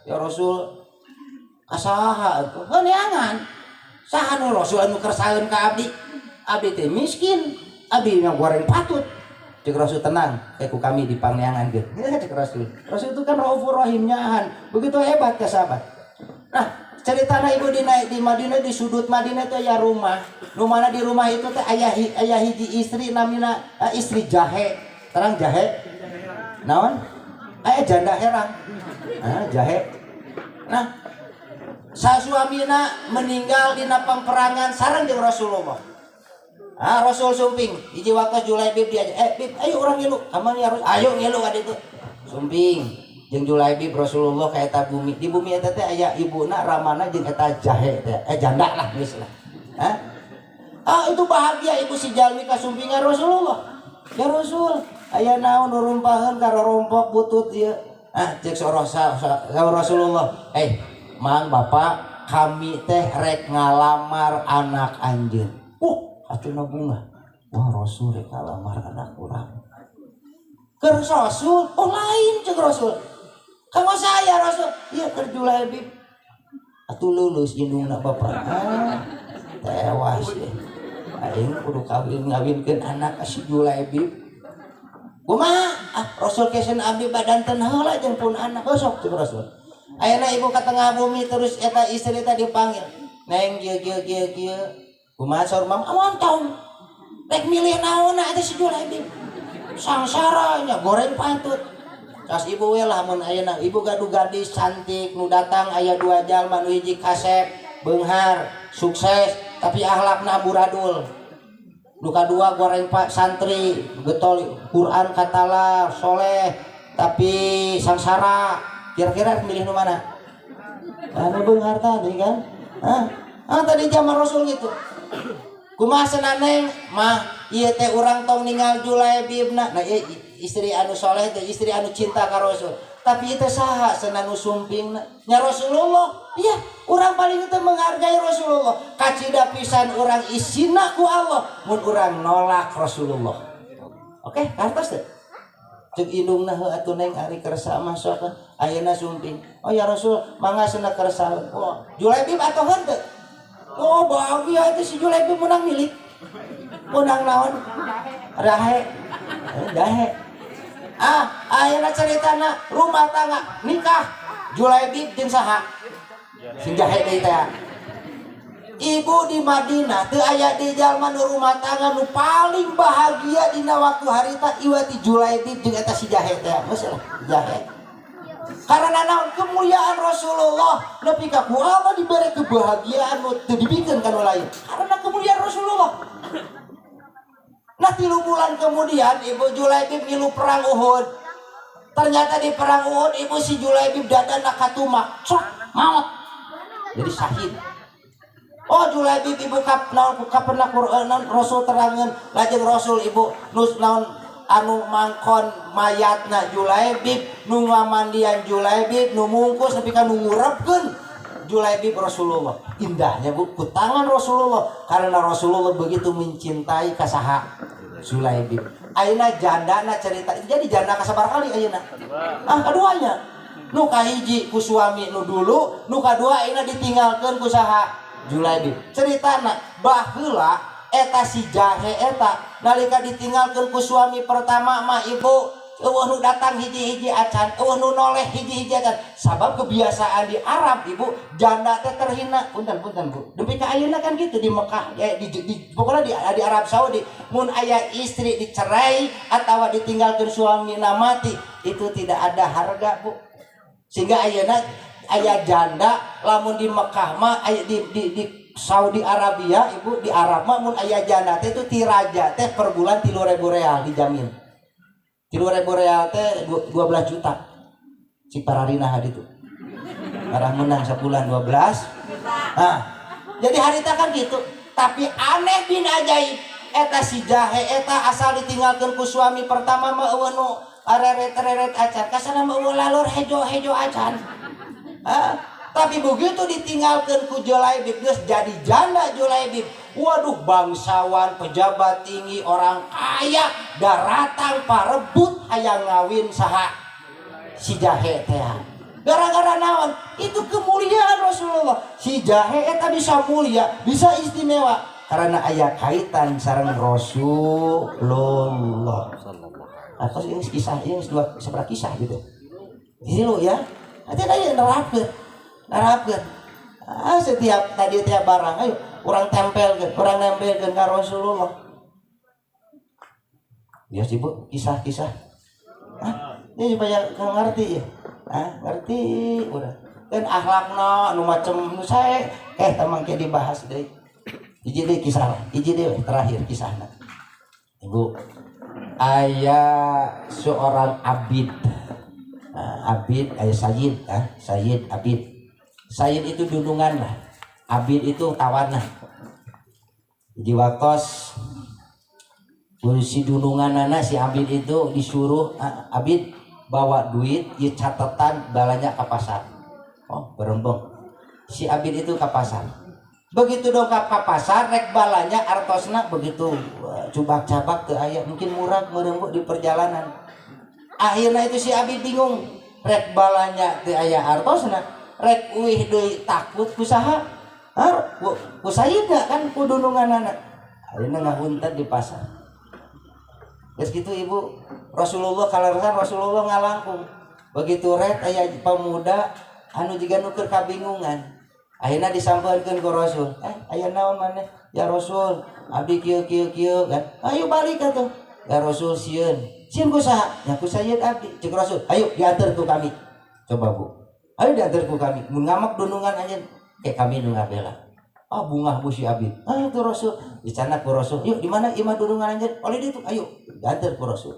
Ya Rasul, asaha atuh? Heuh neangan. Saha nu Rasul anu kersaeun ka abdi? Abdi teh miskin, abdi mah goreng patut. Cek Rasul tenang, ku kami dipangneangan geus. Ya cek Rasul. Rasul itu kan raufur rahim nyaahan, begitu hebat ka sahabat. Nah, ceritana ibu di Madinah, di sudut Madinah itu aya rumah. Nu mana di rumah itu teh aya hiji istri namina istri jahe. Terang jahe? Naon? Aya janda herang. Ah, jahe. Nah, sasuamina meninggal dina peperangan sareng jeung Rasulullah. Ah, Rasul sumping. Hiji waktu Julaibib dia, Bib, ayo urang ngilu. Kamari harus ayo ngilu ka ditu. Sumping jeung Julaibib Rasulullah ka eta bumi. Di bumi eta teh aya ibuna ramana jeung eta jahe teh. Janda lah geus lah. Hah? Ah, itu bahagia ibu si jalmi kasumpingan Rasulullah. Ya Rasul, aya naon nurumpaheun ka rorompok butut ieu. Ah, cek Rasulullah, mang bapak kami teh rek ngalamar anak anjeun. Acuna bunga. Wah, Rasul rek ngalamar anak urang. Keur Rasul, oh lain cek Rasul. Kanggo saya Rasul, ieu keur Julaibib. Atuh lulus indungna bapak. Ah, tewas deh. Aing kudu kawin ngawinkeun anak ka si Julaibib. Kumaha? Ah, Rasul kesen abdi badanten heula jeung pun anak. Oh, sok cek Rasul. Ayeuna ibu ka tengah bumi terus eta istri teh dipanggil. Neng kieu kieu kieu kieu. Kumaha saur mam? Amontong. Rek milih naonna eta si Julaibib. Sangsara nya goreng patut. Cas ibu we lah mun ayeuna ibu gaduh gadis cantik nu datang aya dua jalma nu hiji kasep, beunghar, sukses tapi akhlakna amburadul. Nu kadua goreng pak santri, getol Quran katala, soleh tapi sangsara. Kira-kira milih nu mana? Anu beunghar tadi kan? Hah? Ah tadi zaman Rasul gitu. Kumaha cenah neng? Mah ieu teh urang tong ninggal Julaibibna. Nah ieu istri anu soleh teh istri anu cinta ka Rasul. Tapi ieu teh saha cenah nu sumpingna? Nya Rasulullah. Iya, urang paling teu menghargai Rasulullah. Kacida pisan urang isina ku Allah mun urang nolak Rasulullah. Oke, kartos teh. Cek indungna heuh atuh neng ari kersa mah sok ayeuna sumping. Oh ya Rasul, mangga cenah kersa. Oh, Julaibib atuh henteu. Oh bahagia itu si Julaibib menang milik. Menang naon? Rahe. Jahe. Ah, ayeuna caritana rumah tangga nikah Julaibib jeung saha? Sing jahe deui teh. Ibu di Madinah teu aya di jalma nu rumah tangga nu paling bahagia dina waktu harita iwati Julaibib jeung eta si jahe teh. Geus lah, jahe. Karena naon? Kemuliaan Rasulullah nepi ka ku Allah diberi kebahagiaan nu teu dibikeun ka nu lain. Karena kemuliaan Rasulullah. Nah, 3 bulan kemudian, Ibu, Julaibib ngilu perang Uhud. Ternyata di perang Uhud, Ibu, si Julaibib dadana katumbak, cok, maut. Jadi syahid. Oh, Julaibib, Ibu, kap naon kapernah Quran naon Rasul terangeun lajeng Rasul, Ibu, nus naon anu mangkon mayatna Julaibib, nu ngamandian Julaibib, nu mungkus nepi ka nu ngurepkeun Julaibib Rasulullah. Indahnya, Bu, ku tangan Rasulullah karena Rasulullah begitu mencintai ka saha? Julaibib. Ayeuna jandana cerita jadi janda kasabar kali ayeuna? Ah, keduanya. Nu kahiji ku suami nu dulu, nu kadua ayeuna ditinggalkeun ku saha? Julaibib. Ceritana baheula eta si jahe eta nalika ditinggalkeun ku suami pertama mah, Ibu, euweuh nu datang hiji-hiji acan, euweuh nu noleh hiji-hiji acan. Sabab kebiasaan di Arab, Ibu, janda teh terhina. Punten, punten, Bu. Dupi ka ayeuna kan gitu di Mekah, ya, di pokoknya di Arab Saudi, mun aya istri dicerai atau ditinggalkeun suami mati, itu tidak ada harga, Bu. Sehingga ayeuna aya janda lamun di Mekah mah aya di Saudi Arabia, Ibu, di Arab mah mun aya janda teh itu ti raja teh per bulan 3.000 real dijamin. 3.000 real teh 12 juta. Cik pararina itu. Arah menang sebulan 12. Nah, jadi harita kan gitu. Tapi aneh bin ajaib, eta si jahe eta asal ditinggalkan ku suami pertama mah euweuh nu areret-reret acan. Kasana mah euweuh lalur hejo-hejo acan. Ah, tapi begitu ditinggalkan ku Julaibib geus jadi janda Julaibib. Waduh, bangsawan, pejabat tinggi, orang kaya daratang parebut hayang ngawin saha? Si jahe teh. Gara-gara naon? Itu kemuliaan Rasulullah. Si jahe eta bisa mulia, bisa istimewa karena aya kaitan sareng Rasulullah. Atau ini kisah ini dua seberapa kisah gitu. Jadi lu ya, nanti aja nerapkeun. Nerapkeun. Ah, setiap tadi tiap barang ayo orang tempelkeun, orang nempelkeun ka Rasulullah. Ya sih, Bu, kisah-kisah. Ah, ini supaya ngerti ya. Ah, ngerti udah. Kan akhlakna anu macem nu sae eh tamang ke dibahas deui. Hiji deui kisah lah, hiji deui terakhir kisahna. Ibu, aya seorang abid. Nah, abid aya sayyid, ah, sayyid abid. Sayyid itu dunungan lah. Abid itu tawana. Jadi waktos si dunungan anak si abid itu disuruh, ah, abid bawa duit ya catatan balanya ke pasar. Oh, berembong si abid itu ke pasar. Begitu dongkap ke pasar rek balanya artosna, begitu cubak-cabak ke aya, mungkin murah merembuk di perjalanan. Akhirnya itu si abid bingung, rek balanya teu aya artosna, rek uih deui takut ku saha? Har ku sayidna kan, ku dununganana. Akhirnya ngahuntet di pasar. Geus gitu, Ibu, Rasulullah kaleresan Rasulullah ngalangkung. Begitu ret aya pemuda anu jiga nu keur kabingungan. Akhirnya disampaikan ke Rasul, "Eh, aya naon maneh?" "Ya Rasul, abdi kieu kieu kieu," kan. "Ayo balik atuh." "Ya Rasul, sieun." "Sieun ku saha?" "Ya ku sayyid abdi." Cek Rasul, "Ayo diantar ku kami." Coba, Bu. "Ayo diantar ku kami." Mun ngamak dunungan anjeun, kayak kami nu ngabela. Ah, bungah bu si abid. Ah, itu Rasul. Dicandak ku Rasul. "Yuk, di mana imah dunungan anjeun?" "Oleh itu, ayo diantar ku Rasul."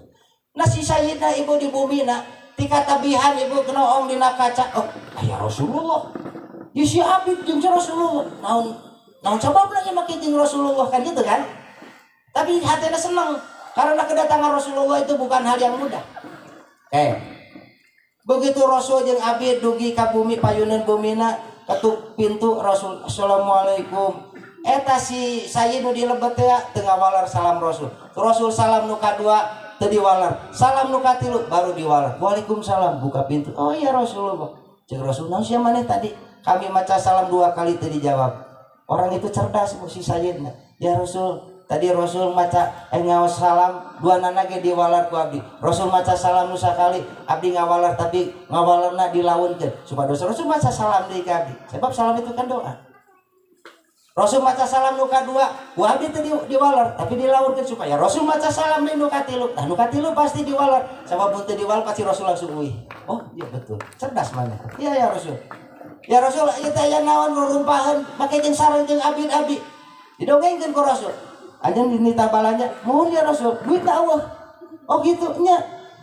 Nah, si sayyidna, Ibu, di bumi na tika tabihan, Ibu, kena ong dina kaca. Oh, aya Rasulullah. Ya si abid jeung si Rasulullah. Naon naon sababna ieu make jeung Rasulullah kan gitu kan? Tapi hatinya senang karena kedatangan Rasulullah itu bukan hal yang mudah. Eh, begitu Rasul jeung abid dugi ka bumi payunan bumina, ketuk pintu Rasul, "Assalamualaikum." Eta si sayyid nu di lebet teh teu ngawaler salam Rasul. Rasul salam nu kadua teu diwaler. Salam nu katilu baru diwaler. "Waalaikumsalam." Buka pintu. "Oh iya, Rasulullah." Cek Rasul, "Naon sia maneh tadi? Kami maca salam dua kali teu dijawab." Orang itu cerdas si sayyidna. "Ya Rasul, tadi Rasul maca ngaos salam dua nana ge diwalar ku abdi. Rasul maca salam nu sakali, abdi ngawalar tapi ngawalarna dilaunkeun supados Rasul maca salam deui ka abdi. Sebab salam itu kan doa. Rasul maca salam nu kadua, ku abdi teu diwalar tapi dilaunkeun supaya Rasul maca salam deui nu katilu. Nah, nu katilu pasti diwalar. Sabab mun teu diwalar pasti Rasul langsung uih." Oh iya betul, cerdas mana. Iya ya Rasul. Ya Rasul, ieu teh aya naon rurumpaheun make jeung sareng jeung abid-abid. Didongengkeun ku Rasul. Anjeun dinita balanja, "Muhun ya Rasul, duitna euweuh." Oh gitu nya.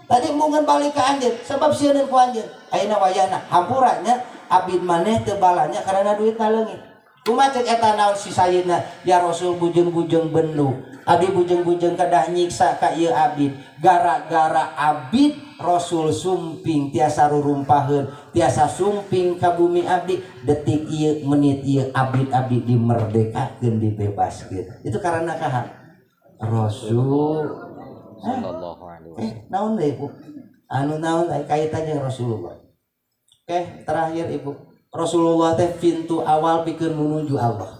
Tadi embungan balik ke anjeun sebab sieun ku anjeun. Ayeuna wayahna hampura nya, abid maneh teu balanja karena duitna leungit. Kumaha cek eta naon si sayyidna? Ya Rasul, bujeng-bujeng bendu. Abdi bujeng-bujeng kedah nyiksa ka ieu abid. Gara-gara abid Rasul sumping tiasa rurumpaheun, tiasa sumping ka bumi abdi, detik ieu, menit ieu, abid-abdi dimerdekakeun, dibebaskeun. Itu karena kaha? Rasul. Sallallahu alaihi wasallam. Eh, naon deh, Ibu? Anu naon eh, kaitan jeung Rasulullah. Oke, terakhir, Ibu. Rasulullah teh pintu awal pikeun menuju Allah.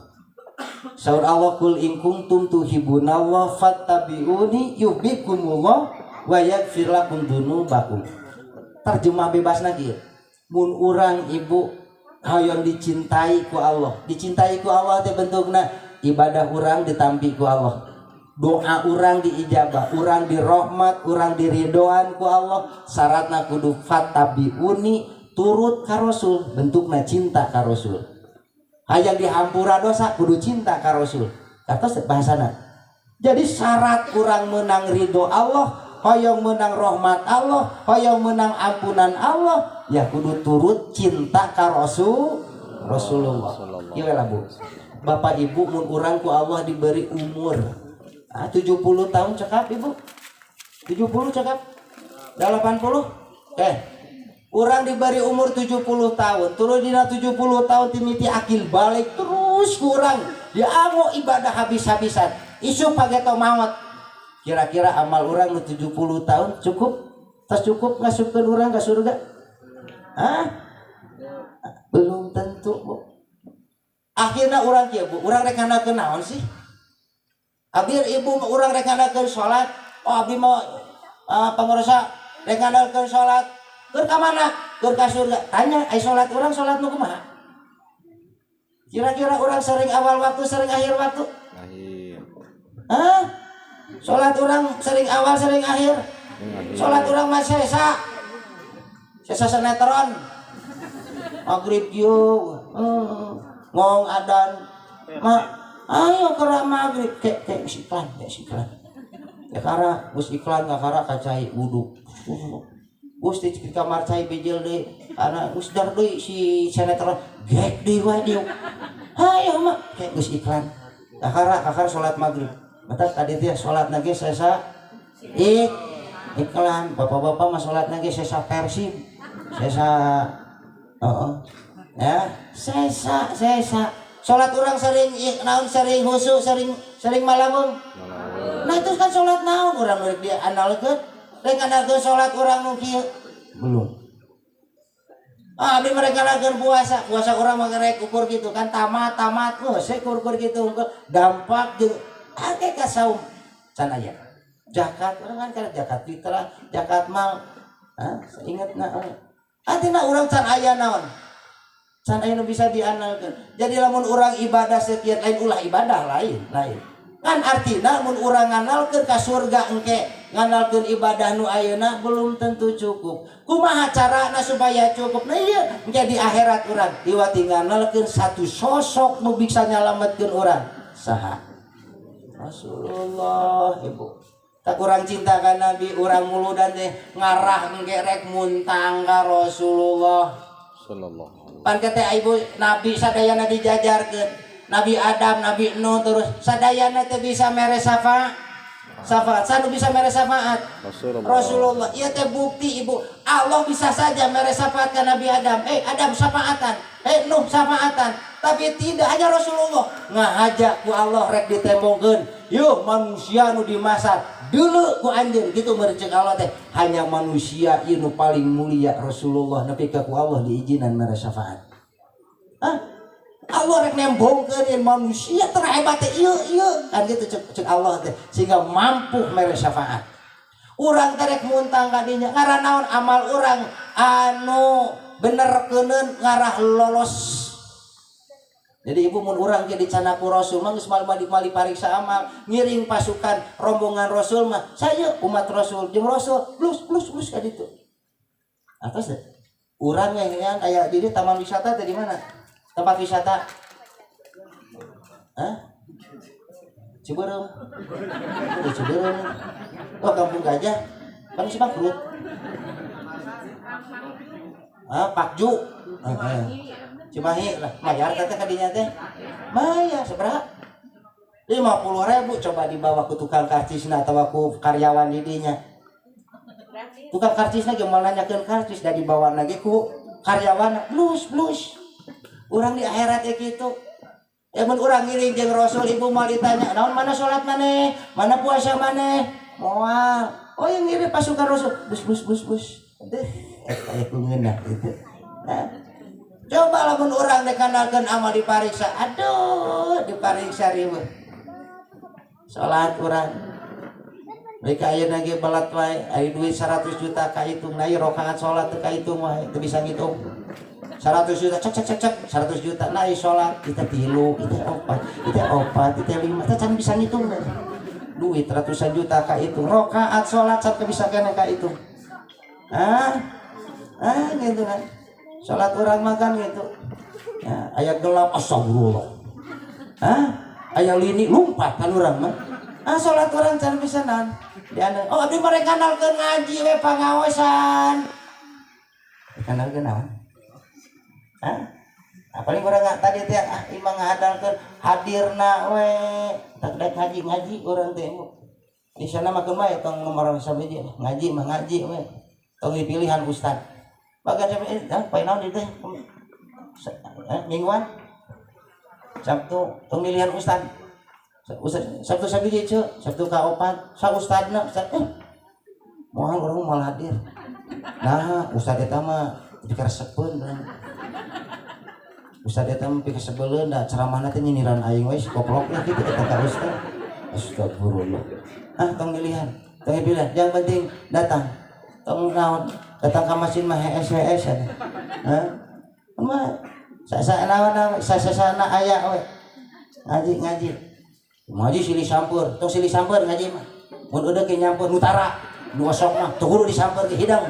Saur Allah, "Qul in kuntum tuhibbunallah fattabi'uni yuhibbukumullah wa yaghfir lakum dzunubakum." Terjemah bebas lagi. Mun urang, Ibu, hoyong dicintai ku Allah. Dicintai ku Allah teh bentukna ibadah urang ditampi ku Allah. Doa urang diijabah, urang dirahmat, urang diridoan ku Allah. Syaratna kudu fattabi'uni, turut ka Rasul, bentukna cinta ka Rasul. Hayang dihampura dosa kudu cinta ka Rasul. Kata bahasana. Jadi syarat urang menang ridho Allah, hoyong menang rahmat Allah, hoyong menang ampunan Allah, ya kudu turut cinta ka Rasulullah. Ieu lah, Bu. Bapak Ibu, mun urang ku Allah diberi umur 70 tahun cekap, Ibu. 70 cekap. 80? Eh, urang diberi umur 70 tahun, turun dina 70 tahun timiti akil balig terus kurang diango ibadah habis-habisan, isuk pageto maut, kira-kira amal urang nu 70 tahun cukup tas cukup ngasupkeun urang ke surga? Hah? Belum tentu, Bu. Akhirnya urang kieu, Bu, urang rek ngandalkeun naon sih? Abdi, Ibu, urang rek ngandalkeun salat. Oh, abdi mau pangurasa rek ngandalkeun salat. Keur ka mana? Keur ka surga. Tanya, ai salat urang salat nu kumaha? Kira-kira urang sering awal waktu, sering akhir waktu? Akhir. Hah? Salat urang sering awal, sering akhir? Salat urang mah sesa. Sesa sinetron. Maghrib kieu. Ngong adan. Ma, ayo ke maghrib kek kek geus iklan, kek iklan. Ya kara, geus iklan ngakara ka cai wudu. Geus di kamar cai bijil deui. Ana geus dar deui si sinetron gek deui wae dieu. Ayo mah kek geus iklan. Kakara kakara salat maghrib. Mata tadi teh salat ge sesa iklan. Bapak-bapak mah salat ge sesa Persib. Sesa heeh. Ya, sesa sesa. Salat urang sering naon, sering khusyuk, sering sering malaweng. Nah, itu kan salat naon urang rek dia andalkeun? Rek andalkeun salat urang nu kieu? Belum. Ah, abdi mereka ngandalkeun puasa, puasa urang mah rek ukur gitu kan, tamat tamat, oh saya ukur gitu unggul dampak jeung akeh ka saum can aya. Zakat urang kan kana zakat fitrah, zakat mal. Hah, ingat na. Artina urang can aya naon? Can aya nu bisa diandalkeun. Jadi lamun urang ibadah sekian, lain ulah ibadah, lain, lain. Kan artina mun urang ngandalkeun ka surga engke, ngandalkeun ibadah nu ayeuna belum tentu cukup. Kumaha carana supaya cukup? Nah iya, engke di akhirat urang diwati ngandalkeun satu sosok nu bisa nyalametkeun urang. Saha? Rasulullah, Ibu. Tak kurang cinta ka Nabi, urang muludan teh ngarah engke rek muntang ka Rasulullah. Sallallahu alaihi. Pan teh Ibu, Nabi sadayana dijajarkeun. Nabi Adam, Nabi Nuh, terus sadayana teh bisa mere syafaat. Syafaat, sanu bisa mere syafaat. Rasulullah. Rasulullah. Ieu teh bukti, Ibu. Allah bisa saja mere syafaat ka Nabi Adam. Eh Adam, syafaatan. Eh Nuh, syafaatan. Tapi tidak, hanya Rasulullah ngahaja ku Allah rek ditembongkeun. Yuh manusia nu di masa dulu ku anjeun gitu meureun Allah teh hanya manusia ieu nu paling mulia Rasulullah nepi ka ku Allah diizinan mere syafaat. Hah? Allah rek nembongkeun ieu manusia terhebat teh ieu ieu kan gitu cek, cek Allah teh sehingga mampu mere syafaat. Urang teh rek muntang ka dinya ngarah naon? Amal urang anu bener keuneun ngarah lolos. Jadi Ibu, mun urang ge dicandak ku Rasul mah geus mali mali pariksa amal, ngiring pasukan rombongan Rasul mah saya umat Rasul jeung Rasul plus plus plus ka ditu. Atas deh. Urang yang aya di taman wisata teh di mana? Tempat wisata. Hah? Ciberem. Oh, Ciberem. Oh, Kampung Gajah. Kan si bangkrut. Ah, Pakju. Heeh. Cimahi lah, mayar teh kadinya teh. Mayar sabaraha? 50.000 coba dibawa ke tukang karcisna atau ku karyawan di dinya. Tukang karcisna ge moal nanyakeun karcis da dibawa lagi ku karyawan blus blus. Urang di akhirat ya kitu. Ya mun urang ngiring jeung Rasul ibu moal ditanya, naon mana salat maneh? Mana puasa maneh? Moal. Oh yang ngiring pasukan Rasul, blus blus blus blus. Deh, aya ku ngeunah gitu. Nah, coba lamun urang dikanalkeun amal dipariksa. Aduh, dipariksa riweuh. Salat urang. Mereka ayeuna ge balat wae, aya duit 100 juta kahitung, na ieu rakaat salat teu kahitung wae, teu bisa ngitung. 100 juta cek cek cek cek 100 juta na ieu salat kita 3, kita 4, kita 4, kita 5, teh can bisa ngitung deh. Duit ratusan juta kahitung, rakaat salat sampai bisa kena kahitung. Ah, ah gitu kan. Salat urang makan gitu. Ya, aya gelap astagfirullah. Ah, aya lini lumpat kan urang mah. Ah, salat urang can bisa naon. Diana, oh abdi mereka kenalkeun ngaji we pangaosan. Kenalkeun naon? Hah? Nah, paling urang nggak tadi teh ah imah ngahadalkeun hadirna we. Tak daek ngaji-ngaji urang teh. Di sana mah kumaha tong nomor sabiji ngaji mah ngaji we. Tong dipilihan ustad. Bagan sampe ah pae naon di teh? Mingguan. Sabtu tong pilihan ustad. Ustad Sabtu sabiji ceu, Sabtu ka opat, sa ustadna ustad moal urang moal hadir. Nah, ustad eta mah dikaresepeun. Ustad eta mah pikasebeleun da ceramahna teh nyinyiran aing we si koplok lah kitu eta ka ustad. Astagfirullah. Ah tong pilihan, tong pilihan, yang penting datang. Tong naon, datang ka masjid mah hees hees atuh. Hah? Mah sa naon sa aya we. Ngaji ngaji. Ngaji silih sampeur, tong silih sampeur ngaji mah. Mun eueuh ke nyampeur nu tara, nu osok mah teu kudu disamper ke hidang.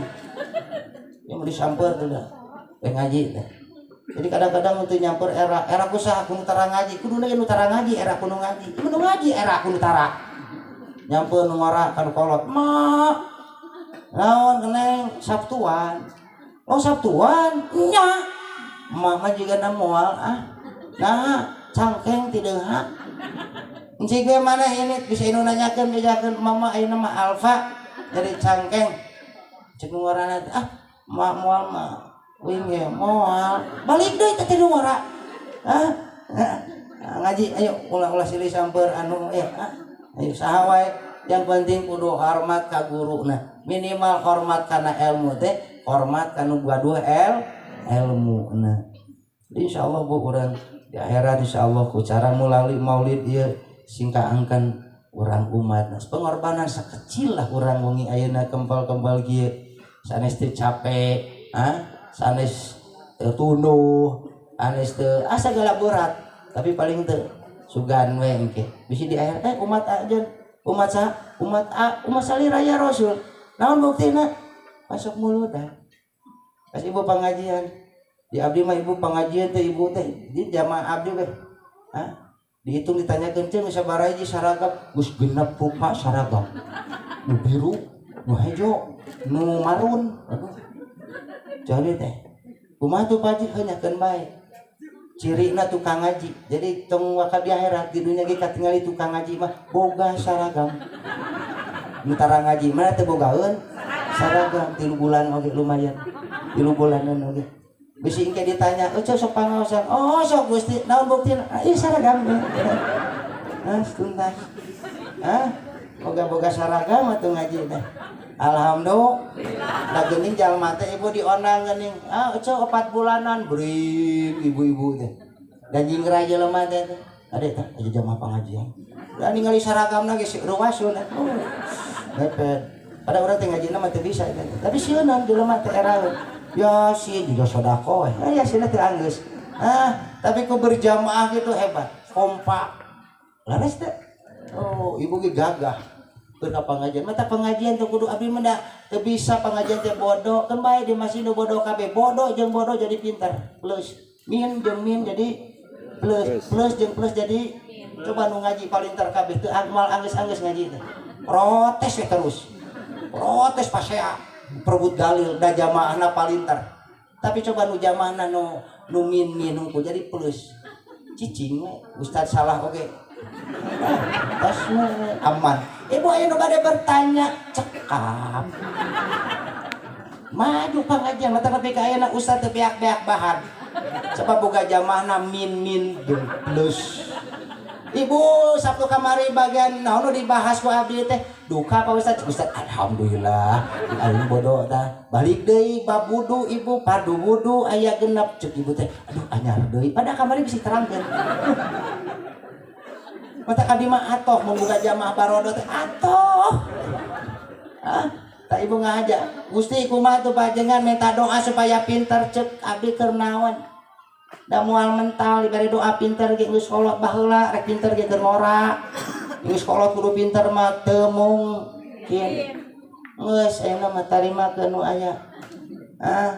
Ya mun disamper teh dah. We ngaji teh. Jadi kadang-kadang untuk nyampeur era, era ku saha ku nu tara ngaji, kuduna ge nu tara ngaji, era ku nu ngaji. Ieu nu ngaji era ku nu tara. Nyampeur nu ngora ka nu kolot. Mak. Naon keneng Sabtuan. Oh Sabtuan, nya. Emak mah jiga na moal ah. Nah, cangkeng ti deunghak. Encik ge mana ini bisa inu nanyakeun bejakeun mama ayeuna mah Alfa jadi cangkeng. Cek nu ngorana teh ah mak moal mah uing ge moal. Balik deui teh nu ngora. Ah, ngaji ayo ulah-ulah silih samper anu ya. Ah, ayo saha wae yang penting kudu hormat ka guruna. Minimal hormat kana ilmu teh, hormat kana gaduh ilmu nah. Insyaallah bu urang di akhirat insyaallah ku cara melalui maulid ieu singkaangkan urang umat. Nah, pengorbanan sekecil lah urang wengi ayeuna kempal-kempal kieu. Sanes teu capek, ah, sanes teu tunduh, sanes teu asa segala berat, tapi paling teu sugan we engke. Bisi di akhirat umat aja, umat sa, umat A, umat salira ya Rasul. Naon buktina? Masuk mulut dah. Pas ibu pengajian. Di abdi mah ibu pengajian teh ibu teh di jamaah abdi weh. Hah? Dihitung ditanyakeun ceung sabaraha hiji saragam, geus genep rupa saragam. Nu biru, nu hejo, nu marun. Aduh. Jadi teh kumaha tuh Pak Haji hanyakeun bae. Cirina tukang ngaji. Jadi tong waka di akhirat di dunya ge katingali tukang ngaji mah boga saragam. Nu tara ngaji mah teu bogaeun saragam 3 bulan oge lumayan. 3 bulanan oge. Bisi engke ditanya, "Oh, sok pangaosan." "Oh, sok Gusti, naon buktina?" "Ah, ieu saragam." Ah, tuntas. Ah, boga-boga saragam atuh ngaji teh. Alhamdulillah. Da geuning jalma teh ibu diondang geuning. Ah, ece 4 bulanan bring ibu-ibu teh. Dan jingrai jelema teh. Ade teh aja jamaah pengajian. Da ningali saragamna geus ruwasun atuh. Mepet. Pada urang teh ngajina mah teu bisa teh. Tapi sieunan jelema teh eraeun. Ya sih juga sedekah we. Ah, ya sieuna teh anggeus. Ah, tapi ku berjamaah gitu hebat. Kompak. Laras teh. Oh, ibu ge gagah. Keur ka pengajian mata pengajian teu kudu abdi mah da teu bisa pengajian teh bodoh kan bae di masjid nu bodoh kabeh bodoh jeung bodoh jadi pintar plus min jeung min jadi plus plus jeung plus jadi coba nu ngaji palintar kabeh teu moal anggeus-anggeus ngaji teh protes we terus protes pasea perebut dalil da jamaahna palintar tapi coba nu jamaahna nu nu min min hungkul jadi plus cicing we ustaz salah oge tos aman. Ibu aya nu bade bertanya cekap maju pengajian mata tapi ka ayeuna ustaz teu beak-beak bahan sebab boga jamaahna min min jeung plus. Ibu Sabtu kamari bagian naon nu dibahas ku abdi teh duka Pak Ustaz. Ustaz alhamdulillah aing bodoh tah balik deui bab wudu ibu padu wudu aya genep cek ibu teh aduh anyar deui padahal kamari bisi terangkeun. Mata abdi mah atoh mun boga jamaah barodo teh atoh. Ah, tak ibu ngahaja. Gusti kumaha tuh panjenengan minta doa supaya pinter cek abdi keur naon. Da moal mental diberi doa pinter ge geus kolot baheula rek pinter ge keur ngora. Geus kolot kudu pinter mah teu mungkin. Geus ayeuna mah tarimakeun nu aya. Ah.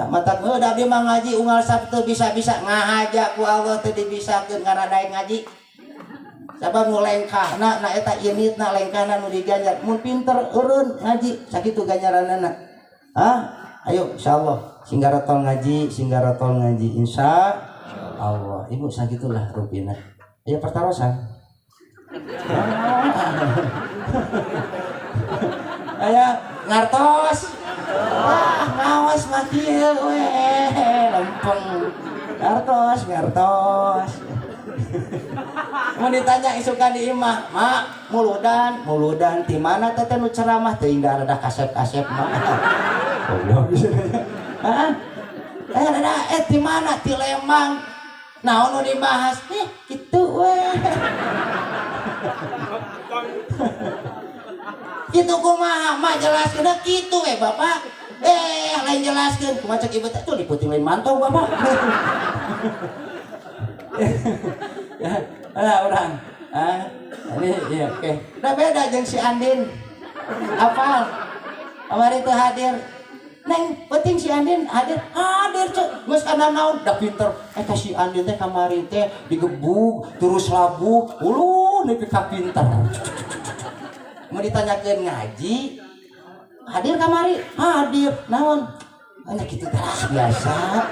Mata heuh da abdi mah ngaji unggal Sabtu bisa-bisa ngahaja ku Allah teu dibisakeun karena daek ngaji. Sabab nu lengkahna na eta initna lengkahna nu diganjar mun pinter eureun ngaji sakitu ganjaranana. Hah? Ayo insyaallah singgarotol ngaji, singgarotol ngaji insya Allah. Ibu sakitulah rupina. Ayo pertarosan. Ayo ngartos. Wah, ngawas mah kieu we lempeng. Ngartos, ngartos. Mau ditanya isukan di imah, mak muludan, muludan di mana teteh nu ceramah teuing da rada kasep-kasep mah. Goblok. Heeh. Rada di mana di Lembang. Naon nu dibahas? Kitu we. Kitu kumaha mak jelaskeun kitu we bapak. Lain jelaskeun kumaha cek ibu teh tuh diputing lain mantau bapak. Ya, orang. Ini ya oke. Udah beda jeung si Andin. Apal. Kamari teu hadir. Neng, penting si Andin hadir. Hadir cek. Geus kana naon? Da pinter. Eta si Andin teh kamari teh digebug, terus labuh, uluh nepi ka pinter. Mau ditanyakeun ngaji, hadir kamari, hadir. Naon? Hanya kitu teh biasa.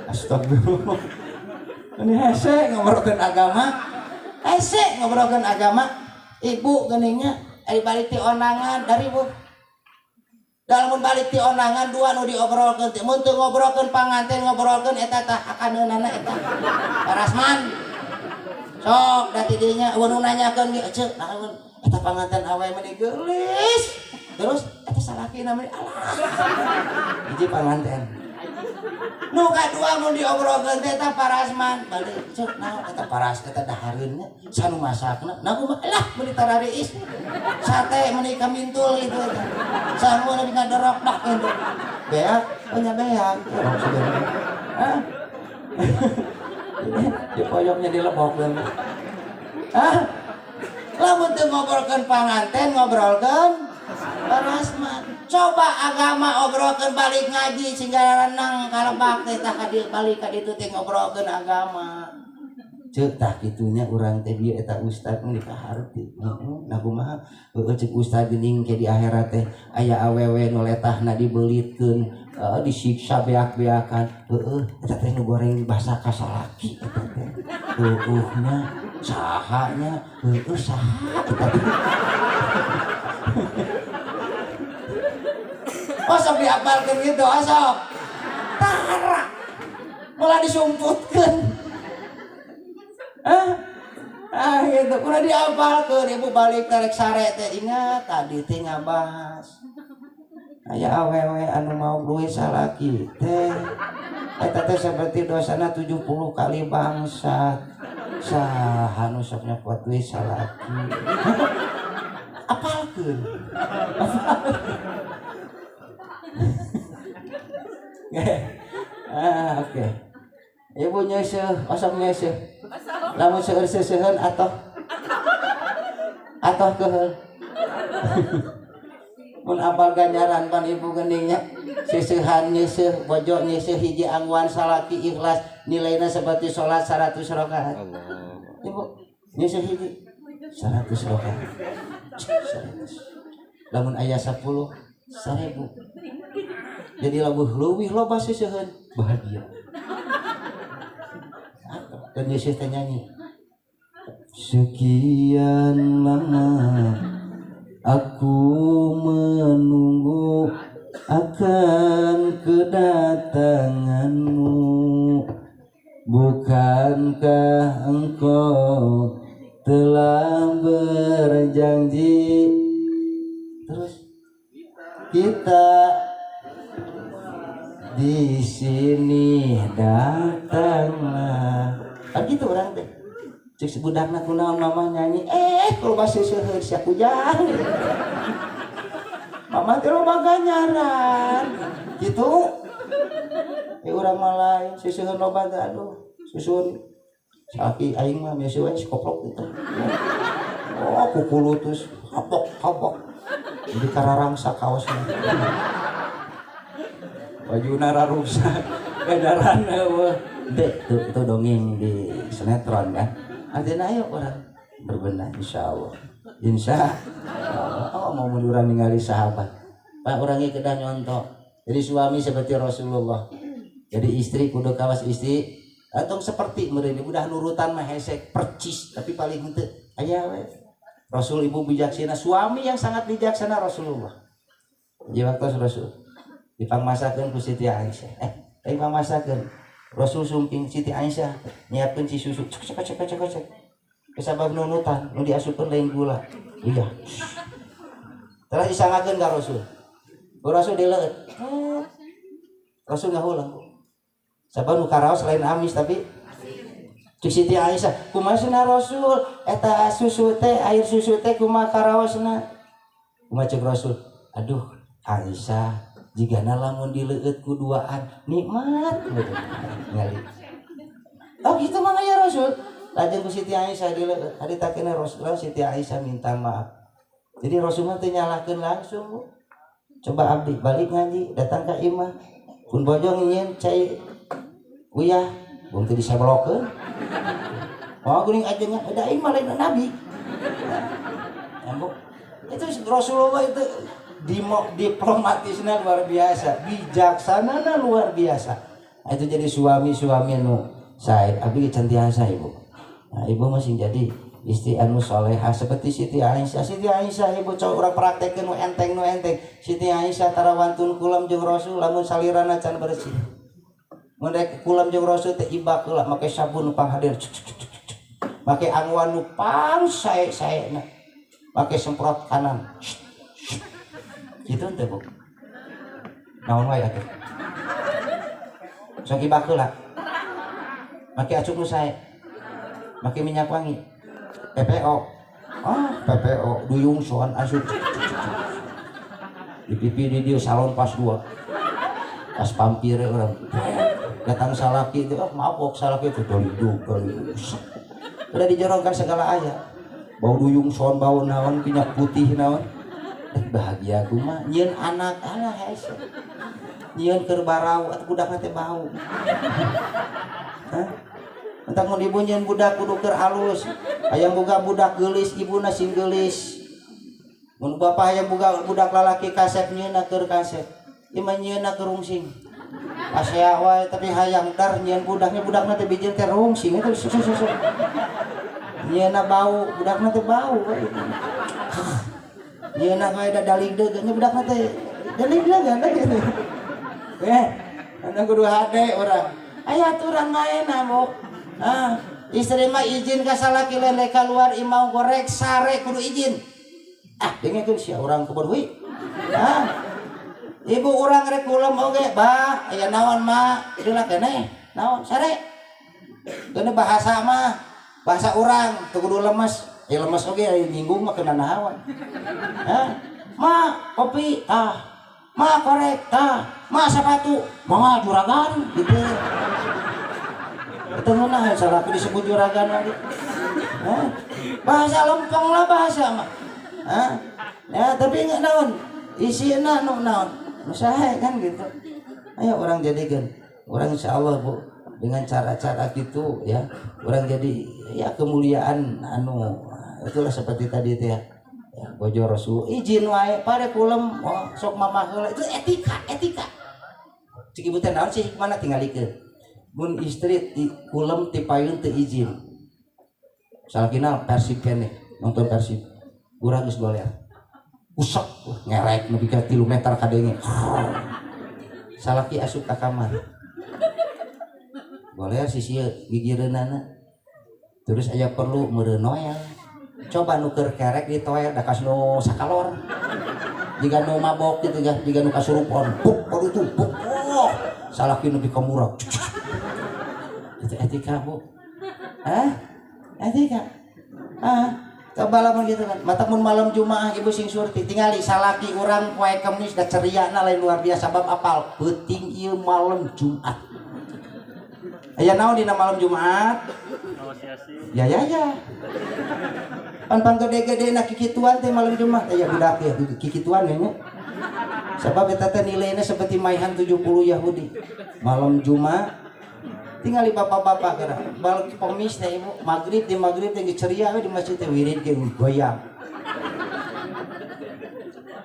Astagfirullah. Ini hese ngobrolkeun agama. Hese ngobrolkeun agama. Ibu geningnya ari balik ti ondangan dari bu. Dalam balik ti ondangan dua nu diobrolkeun teh mun teu ngobrolkeun panganten ngobrolkeun eta tah akaneunana eta. Parasman. Sok da ti dinya eueuh nu nanyakeun ge ceuk naon eta panganten awe meni geulis. Terus eta salakina meni alah. Hiji panganten. Nu kadua mun diobrolkeun teh eta parasman balik ceuk naon eta paras eta dahareun nya sanu masakna nah kumaha lah meuni tarariis sate meuni kamintul gitu eta sanu meuni ngadorok dah gitu beak oh nya beak hah di pojoknya dilebokkeun hah lamun teu ngobrolkeun panganten ngobrolkeun parasman. Coba agama obrolkeun balik ngaji sehingga renang kalebak teh tah ka dieu balik ka ditu teh ngobrolkeun agama. Ceuk tah kitunya urang teh bieu eta ustad mun dikaharti. Heeh, nah kumaha heueuh ceuk ustad geuning ke di akhirat teh aya awewe nu letahna dibelitkeun, disiksa beak-beakan. Heueuh, eta teh nu goreng basa ka salaki eta teh. Heueuh nya saha nya, heueuh saha eta teh. Osok diapalkeun gitu, osok. Tara. Malah disumputkeun. Ah, gitu. Udah diapalkeun, ibu balik tarik sare teh ingat tadi teh ngabahas. Aya awewe anu mau duit salaki teh. Eta teh seperti dosana 70 kali bangsat. Saha nu sok nyokot duit salaki. Apalkeun. Ah, oke. Ibu nyeuseuh, osok nyeuseuh. Lamun seueur seuseuheun atoh. Atoh keheul. Mun apal ganjaran pan ibu geningnya, seuseuhan nyeuseuh bojo, nyeuseuh hiji angguan salaki ikhlas, nilainya seperti sholat 100 rakaat. Allah. Ibu nyeuseuh hiji 100 rakaat, 100 lamun aya 10, 1000. Jadi lamun leuwih loba seuseuheun, bahagia. Dan Yesus teh nyanyi, "Sekian lama aku menunggu akan kedatanganmu. Bukankah engkau telah berjanji?" Terus kita di sini, datanglah. Kan gitu orang teh. Cek budakna, "Kunaon mama nyanyi?" "Eh, kalau masih seueur sia kujang. Mama teh loba ganjaran." Gitu. Eh, urang mah lain, seuseurna loba teh, aduh, susun salaki aing mah biasa we koplok gitu. Oh, kukulutus, kapok kapok. Jadi kararangsa kaosnya. Bajuna rusak, edaran eueuh. Dek, itu dongeng di sinetron kan. Artinya ayo orang berbenah, insya Allah. Insya Allah. Oh, mau munduran ningali sahabat. Pak, orangnya kedah nyontok. Jadi suami seperti Rasulullah. Jadi istri kudu kawas istri atau seperti meureun udah nurutan mah hesek percis, tapi paling henteu aya we. Rasul, ibu, bijaksana, suami yang sangat bijaksana Rasulullah. Di waktu Rasul dipangmasakeun ku Siti Aisyah. Eh, dipangmasakeun. Rasul sumping, Siti Aisyah nyiapkeun ci susu, cek cek cek cek cek. Kesabab nunutan, nu diasupkeun lain gula. Iya. Telah disangakeun ka Rasul. Ku Rasul dileueut. Rasul ngahulang. Sabab nu karaos lain amis tapi cek Siti Aisyah, "Kumaha cenah Rasul eta susu teh, air susu teh kumaha karaosna?" Kumaha cek Rasul? "Aduh Aisyah, jigana lamun dileueut ku duaan nikmat gitu." Ngali. "Oh gitu mah ya Rasul." Lajeng ku Siti Aisyah dileueut. Harita kena Rasul, Siti Aisyah minta maaf. Jadi Rasul mah teu nyalahkeun langsung, Bu. Coba abdi balik ngaji datang ke imah pun bojo nyieun cai uyah, bung teu diseblokeun. Oh, geuning aja nya da aing mah lain nabi. Ya, Bu. Itu Rasulullah itu diplomatisnya luar biasa, bijaksana luar biasa. Nah, itu jadi suami-suami nu sae, abdi can tiasa, Ibu. Nah, ibu masih jadi istri anu soleha seperti Siti Aisyah. Siti Aisyah, ibu, coba urang praktekkeun nu enteng nu enteng. Siti Aisyah tara wantun kulem jeung Rasul lamun salirana can bersih. Mun rek kulem jeung Rasul teh ibak heula make sabun nu panghadir. Make angwan nu pang sae-saena. Make semprot kanan. Gitu teh, Bu. Naon wae atuh. Sok ibak heula. Make acuk nu sae. Make minyak wangi. PPO. Ah, PPO duyung soan asup. Di pipi di dia salon pas dua. Pas pampir orang. Datang salaki itu, oh mabok salaki itu dolidu, dolidu. Udah dijorongkan segala ayat. Bau duyung soan, bau naon, minyak putih naon. Eh, bahagia kumaha nyieun anak, alah hese. Nyieun keur barau atuh budakna teh bau. Hah? Entah mun ibu nyieun budak kudu keur alus. Hayang boga budak geulis, ibuna sing geulis. Mun bapak hayang boga budak lalaki kasep, nyieunna keur kasep. Ieu mah nyieunna keur rungsing. Pasea wae tapi hayang dar nyieun budaknya, budakna teh bijil teh rungsing itu susu susu. Nyieunna bau, budakna teh bau we. Nyieunna wae da daligdeug nya budakna teh daligdeug kan gitu. Eh, anda kudu hade urang. Aya aturan maena, Bu. Ah, istri mah izin ka salaki lain keluar imau gorek sare kudu izin. Ah, dengekeun sia urang kebon hui. Ah. Ibu urang rek kulem oge, bah, aya naon mah, deuleu keneh. Naon sare? Keuna bahasa mah, bahasa urang teu kudu lemes. Ya lemes oge aya nyinggung mah kena nahawan. Hah? Ma, kopi, ah. Ma korek, tah. Ma sepatu, mangga juragan gitu. Itu ngeunah salah disebut juragan lagi. Hah? Bahasa lempeng lah bahasa mah. Hah? Ya tapi enggak naon isina nu naon usaha kan gitu. Ayo orang jadikan orang insyaallah Bu dengan cara-cara gitu ya orang jadi ya kemuliaan anu itulah seperti tadi itu ya. Ya bojo Rasul izin wae pare kulem oh, sok mamah heula itu etika etika. Cik ibu teh naon sih hikmahna tingalikeun. Mun istri ti kulem ti payun teu izin. Salakina Persib keneh nonton Persib. Urang geus goler. Usek ngerek nepi ka 3 meter kadenge. Salaki asup ka kamar. Goler sisi gigireunana. Terus aya perlu meureun noel. Coba nuker kerek di toel da kas nu sakalor. Jiga nu mabok gitu ya, jiga nu kasurupon. Buk baru itu buk. Oh, salaki nepi ka murag. Itu etika, Bu. Hah? Etika. Ah, coba lamun gitu kan. Matak mun malam Jumaah ibu sing surti tingali salaki urang poe Kemis da ceriana lain luar biasa bab apal peuting ieu malam Jumat. Aya naon dina malam Jumat? Ya ya ya. Pan-pan gede-gede na kikituan teh malam Jumat. Aya budak ya kikituan nya. Sabab eta teh nilaina seperti maihan 70 Yahudi. Malam Jumat tingali bapak-bapak geura balik kemis teh ibu magrib di magrib teh ceria we di masjid teh wirid ge goyang.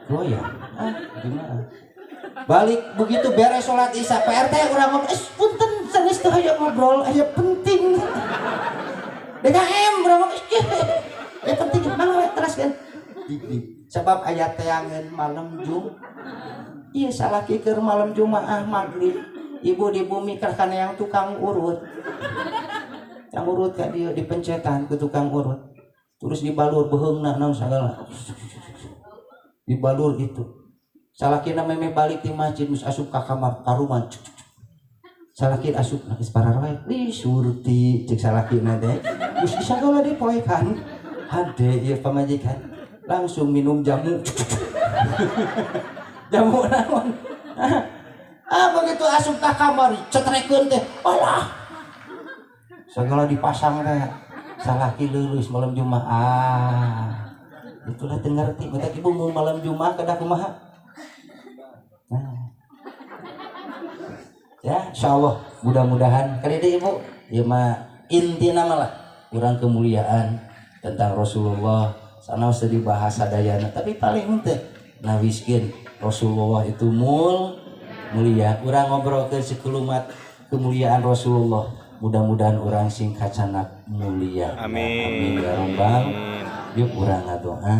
Goyang. Ah, gimana? Balik begitu beres sholat isya PRT urang ngomong, punten sanes teh aya ngobrol aya penting. DKM urang ngomong, ya penting mangga we teraskeun. Sebab aya teangeun malam Jumat. Ieu salaki keur malam Jumaah magrib. Ibu di bumi karena yang tukang urut. Yang urut ka dieu dipencetan ku tukang urut. Terus dibalur beheungna naon sagala. Dibalur itu. Salakina meme balik di masjid geus asup ka kamar karuman. Salaki asup geus pararoe. Ih surti cek salakina teh. Geus sagala dipoekan. Hade ieu pamajikan. Langsung minum jamu. Jamu naon? Ah begitu asup ka kamar cetrekeun teh. Alah. Segala dipasang teh. Salaki lulus malam Jumat. Ah. Itulah teu ngarti. Matak ibu mau malam Jumat kedah kumaha? Nah. Ya, insyaallah mudah-mudahan kali deui ibu ieu mah intina mah lah urang kemuliaan tentang Rasulullah sanaos teu dibahas sadayana tapi paling henteu nawiskeun Rasulullah itu mulia. Urang ngobrolkeun sekulumat kemuliaan Rasulullah. Mudah-mudahan urang sing kacanak mulia. Amin. Amin ya rabbal. Yuk urang ngadoa.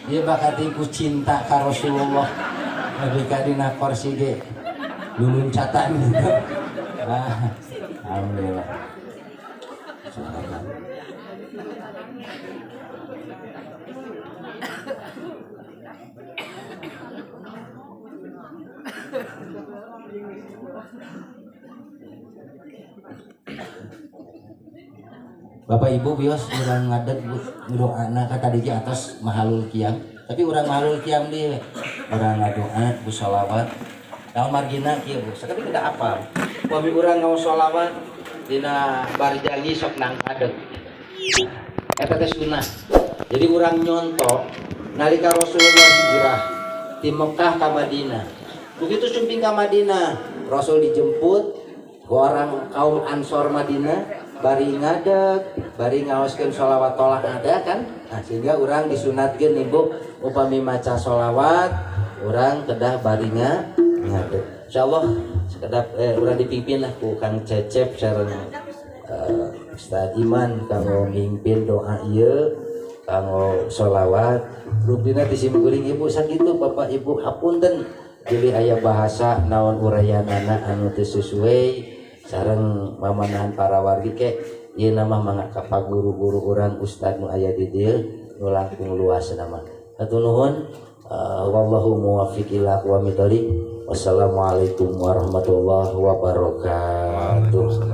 Ieu bakal ku cinta ka Rasulullah. Nepi ka dina kursi ge luluncatan gitu. Ah, alhamdulillah. Bapak Ibu bios urang ngadeg doana ka tadi di atas mahalul qiyam. Tapi urang mahalul qiyam deui urang ngadoa bu sholawat. Kalau margina kieu Bu, sakali kada apal. Upami urang ngaos sholawat dina barjangi sok nang ngadeg. Eta teh sunnah. Jadi urang nyontok nalika Rasulullah hijrah di Mekah ka Madinah. Begitu sumping ka Madinah, Rasul dijemput ku orang kaum Ansor Madinah bari ngadeg, bari ngaoskeun sholawat tolak ada kan? Nah, sehingga urang disunatkeun ibu upami maca sholawat, urang kedah bari ngadeg. Insyaallah sekedap urang dipimpin lah ku Kang Cecep sareng Ustaz Iman kanggo mimpin doa ieu kanggo sholawat. Rupina ti simkuring ibu sakitu Bapak Ibu hapunten bilih aya bahasa naon urayanana anu teu sesuai sareng mamanahan para wargi ke ieu nama mangga ka paguru-guru urang ustad nu aya di dieu nu langkung luas nama. Hatur nuhun, wallahu muwaffiq ila aqwamit thoriq. Wassalamualaikum warahmatullahi wabarakatuh.